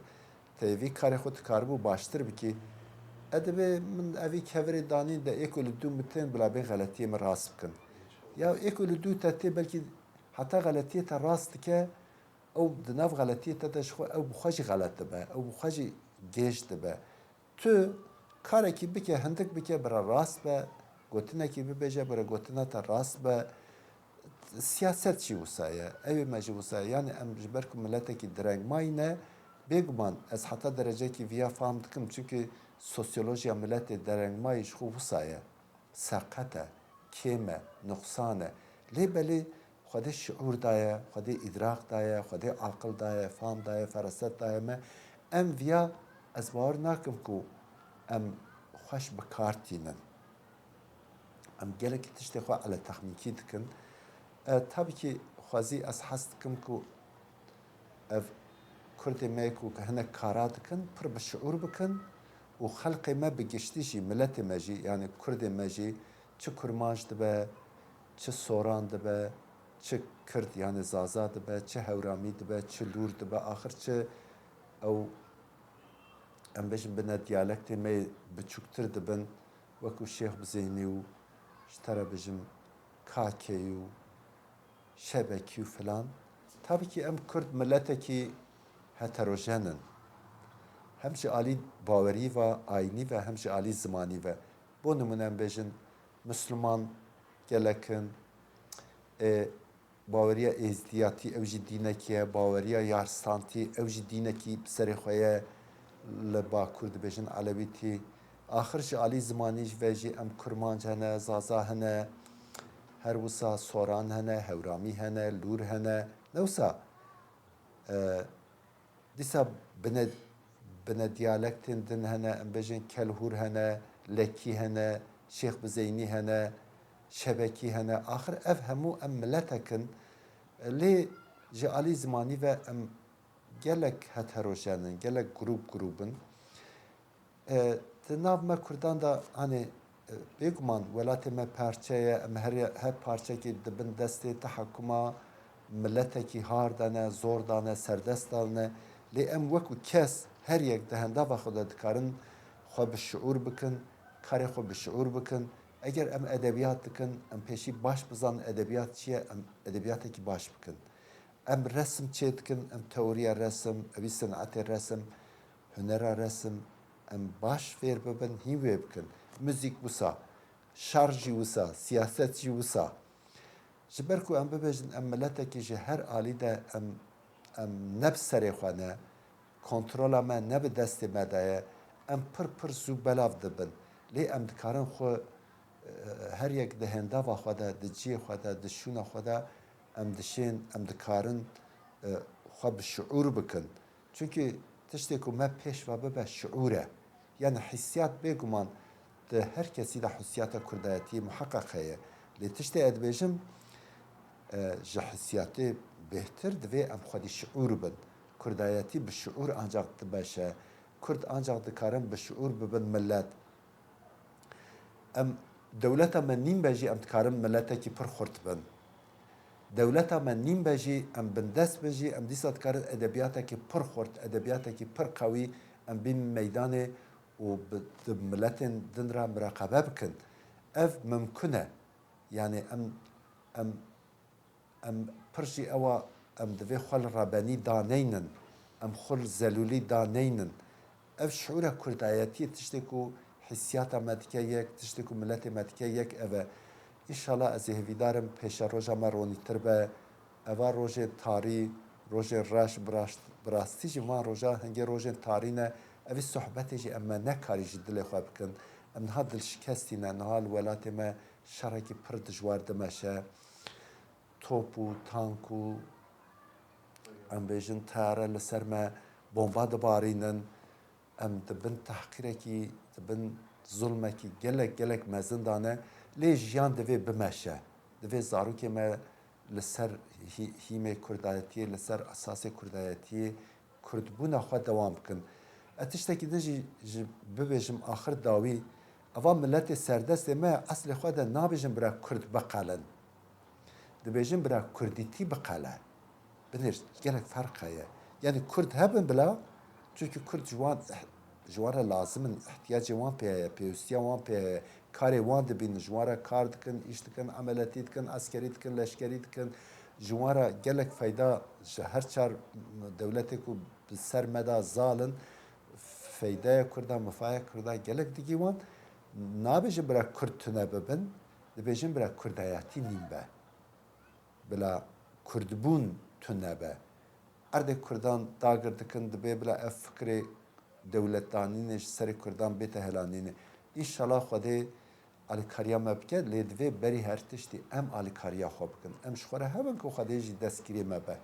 Te vî karê xwe dikaribû baştir bikî. Edibê min evî kevirê danîn de ê ku li dû min tên bila bên xeletiyê min rast bikin. Ya ê ku li dû te tê belkî heta xeletiyê te rast dike, ew di nav xeletiyê te de ji xwe, ew bi xwe jî xelet dibe, ew bi xwe jî gêj dibe. Tu karekî bike, hindik bike, bira rast be, gotinekî bibêje, bira gotina te rast be. Siyaset jî wisa ye, ew ê me jî wisa ye. Yanî em ji ber ku miletekî direngmayî ne, bêguman ez heta derecekî viya fam dikim, çunkî sosyolojiya miletê direngmayî ji xwe wisa ye. Seqet e, kêm e, nuqsan e. Lê belê Xwedê şiûr daye, Xwedê îdrak daye, Xwedê aqil daye, fam daye, feraset daye me. Em viya, ez bawer nakim ku em xweş bi kar tînin. Em gelekî tiştê xwe ele texmînkî dikin. E, tabii ki xwezî ez hez dikim ku ev Kurdê me ku hinek kara dikin, pir bi şiûr bikin û xelkê me bi giştî jî, miletê me jî, yanî Kurdê me jî, çi Kurmanc dibe, çi Soran dibe, çi Kird, yanî Zaza dibe, çi Hewramî dibe, çi Lûr dibe, axir çi ew, em bêjin, bine diyalektê me yê biçûktir dibin, wekû Şêx Bizênî û, ji te re bijim, Kakeyî û Şebekî û filan. Tabii ki em Kurd miletekî heterojen in. Hem ji alî bawerî ve, ayînî ve, hem ji alî zimanî ve. Bo nimûne em bêjin, Misliman gelek in, e, baweriya êzdiyatî, ew jî dînekî ye, baweriya yarstantî, ew jî dînekî bi serê xwe ye, li Bakur dibêjin Elewîtî. Axir ji alî zimanî ve jî em Kurmanc hene, Zaza hene, her wisa Soran hene, Hewramî hene, Lûr hene. Ne wisa, e, dîsa bine, bine diyalektên din hene, em bêjin Kelhûr hene, Lekî hene, Şêx Bizeynî hene, Şebekî hene. Axir ev hemû em miletek in. Lê ji alî zimanî ve em gelek heterojen in, gelek grûp grûp in. E, di nav me Kurdan de, hanê, e, bêguman welatê me parçe ye, em her, her parçekî di bin destê tehekuma miletekî har de ne, zor de ne, serdest de ne. Lê em wekû kes, her yek di henda ve xwe de dikarin xwe bi şiûr bikin, karê xwe bi şiûr bikin. Eger em edebiyat dikin, em pêşî baş bizanin edebiyat çi ye, em edebiyatekî baş bikin. Em resim çêdikin, em teoriya resim, evî sinetê resim, hunera resim, em baş fêr bibin, hîn wê bikin. Muzîk wisa, şer jî wisa, siyaset jî wisa. Ji ber ku em bibêjin, em miletekî ji her alî de em, em ne bi serê xwe ne, kontrola me ne bi destê me de ye, em pir pir zû belav dibin. Lê em dikarin xwe, e, her yek di hêndava xwe de, di ciyê xwe de, di şûna xwe de, em dişên, em dikarin, e, xwe bi şiûr bikin. Çunkî tiştê ku me pêş ve bibe şiûr e. Yani hissiyat bêguman di her kesî de hissiyata kurdayetiyê muheqeq heye. Lê tiştê ez dibêjim, e, ji hissiyatê bêhtir divê em xwedî şiûr bin. Kurdayetî bi şiûr ancak dimeşe. Kurd ancak dikarin bi şiûr bibin milet. Em, dewleta me nîn be jî em dikarin miletekî pir xurt bin. Dewleta me nîn be jî, em bindest bin jî, em dîsa dikarin edebiyatekî pir xurt, edebiyatekî pir qewî em bînin meydanê û bi, di miletên din re mireqebe bikin. Ev mimkun e. Yani em, em, em pir jî ewa, em divê xwe li rebenî daneynin, em xwe li zelûlî daneynin. Ev şiûra kurdayetiyê tiştê ku hissiyata me dike yek, tiştê ku miletê me dike yek ev e. Înşallah ez ê hêvîdar im pêşeroja me ronîtir be. Eva rojên tarî, rojên reş, bi raşt-, bi rastî jî van roja hingê rojên tarî ne. Evî sohbetê jî em me nekarî ji dilê xwe bikin. Em niha dilşikestî ne, niha li welatê me şerekî pir dijwar dimeşe. Top û tank û, em bêjin, teyare li ser me bomba dibarînin. Em di bin tehqîrekî, di bin zulmekî gelek, gelek mezin de ne. Lê jiyan divê bimeşe. Divê zarokê me li ser hî-, hîmê kurdayetiyê, li ser esasê kurdayetiyê, kurdbûna xwe dewam bikin. Ez tiştekî din jî, jî bibêjim, axir dawî, eva miletê serdestê me eslê xwe de nabêjin bira kurd biqelin. Dibêjin bira kurdîtî biqele. Binêr, gelek ferq heye. Yani kurd hebin bila, çunkî kurd ji wan ih-, ji wan re lazim in, ihtiyacê wan pê heye, pêwîstiya wan pê heye, karê wan dibînin, ji wan re kar dikin, îş dikin, emeletî dikin, eskerî dikin, leşkerî dikin. Ji wan re gelek feyda ji her çar dewletê ku bi ser me de zal in, feydeya kurda, mifaya kurda gelek digî wan. Nabêjin bira kurd tune bibin, dibêjin bira kurdayetî nîn be. Bila kurdbûn tune be. Erdê kurdan dagir dikin, dibê bila ev fikrê dewletdanînê ji serê kurdan bête helanînê. Înşallah Xwedê alîkariya me bike, lê divê berî her tiştî em alîkariya xwe bikin. Em ji xwe re hebin ku Xwedê jî destgirê me be.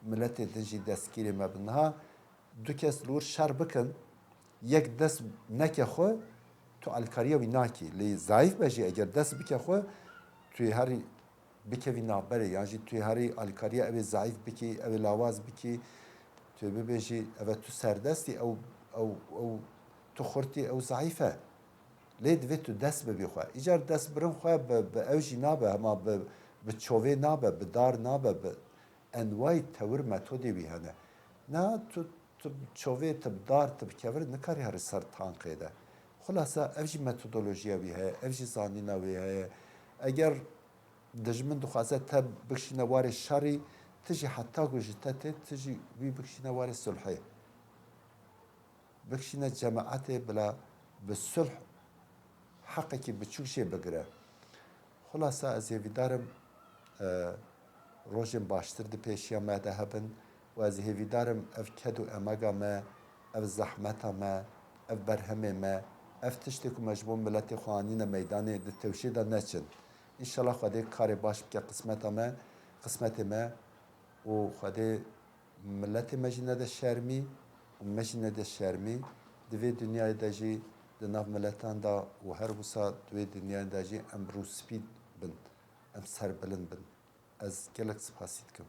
Miletê din jî destgirê me bin. Niha du kes li wir şer bikin, yek dest neke xwe, tu alîkariya wî nakî. Lê zayîf be jî, eger dest bike xwe, tu yê herî bikevî navberê, yan jî tu yê herî alîkariya ew ê zayîf bikî, ew ê lawaz bikî, tu yê bibêjî, ev e tu serdestî, ew, ew, ew tu xurtî, ew zayîf e. Lê divê tu dest bibî xwe. Îcar dest birin xwe bi, bi ew jî nabe, hema bi, bi çovê nabe, bi dar nabe, bi enwayî tewir metodê wî hene. Na tu, tu bi çovê, tu bi dar, tu bi kevir nikarî herî ser tankê de. Xulasa ev jî metodolojiya wî heye, ev jî zanîna wî heye. Eger dijmin dixwaze te bikişîne warê şerî, tu jî heta ku ji te tê, tu jî wî bikişîne warê sulhê. Bikişîne cemaetê bila bi sulh heqekî biçûk jê bigire. Xulasa ez hêvîdar im, e, rojên baştir di pêşiya me de hebin û ez hêvîdar im ev ked û emega me, ev zehmeta me, ev berhemê me, ev tiştê ku me ji bo miletê xwe anîne meydanê di tewşê de neçin. Înşallah Xwedê karê baş bike qismeta me, qismetê me û Xwedê miletê me jî nede şermî û me jî nede şermî. Di vê dinyayê de jî di nav miletan de û her wisa di wê dinyayê de jî em rûspî bin, em serbilind bin. Ez gelek spasî dikim.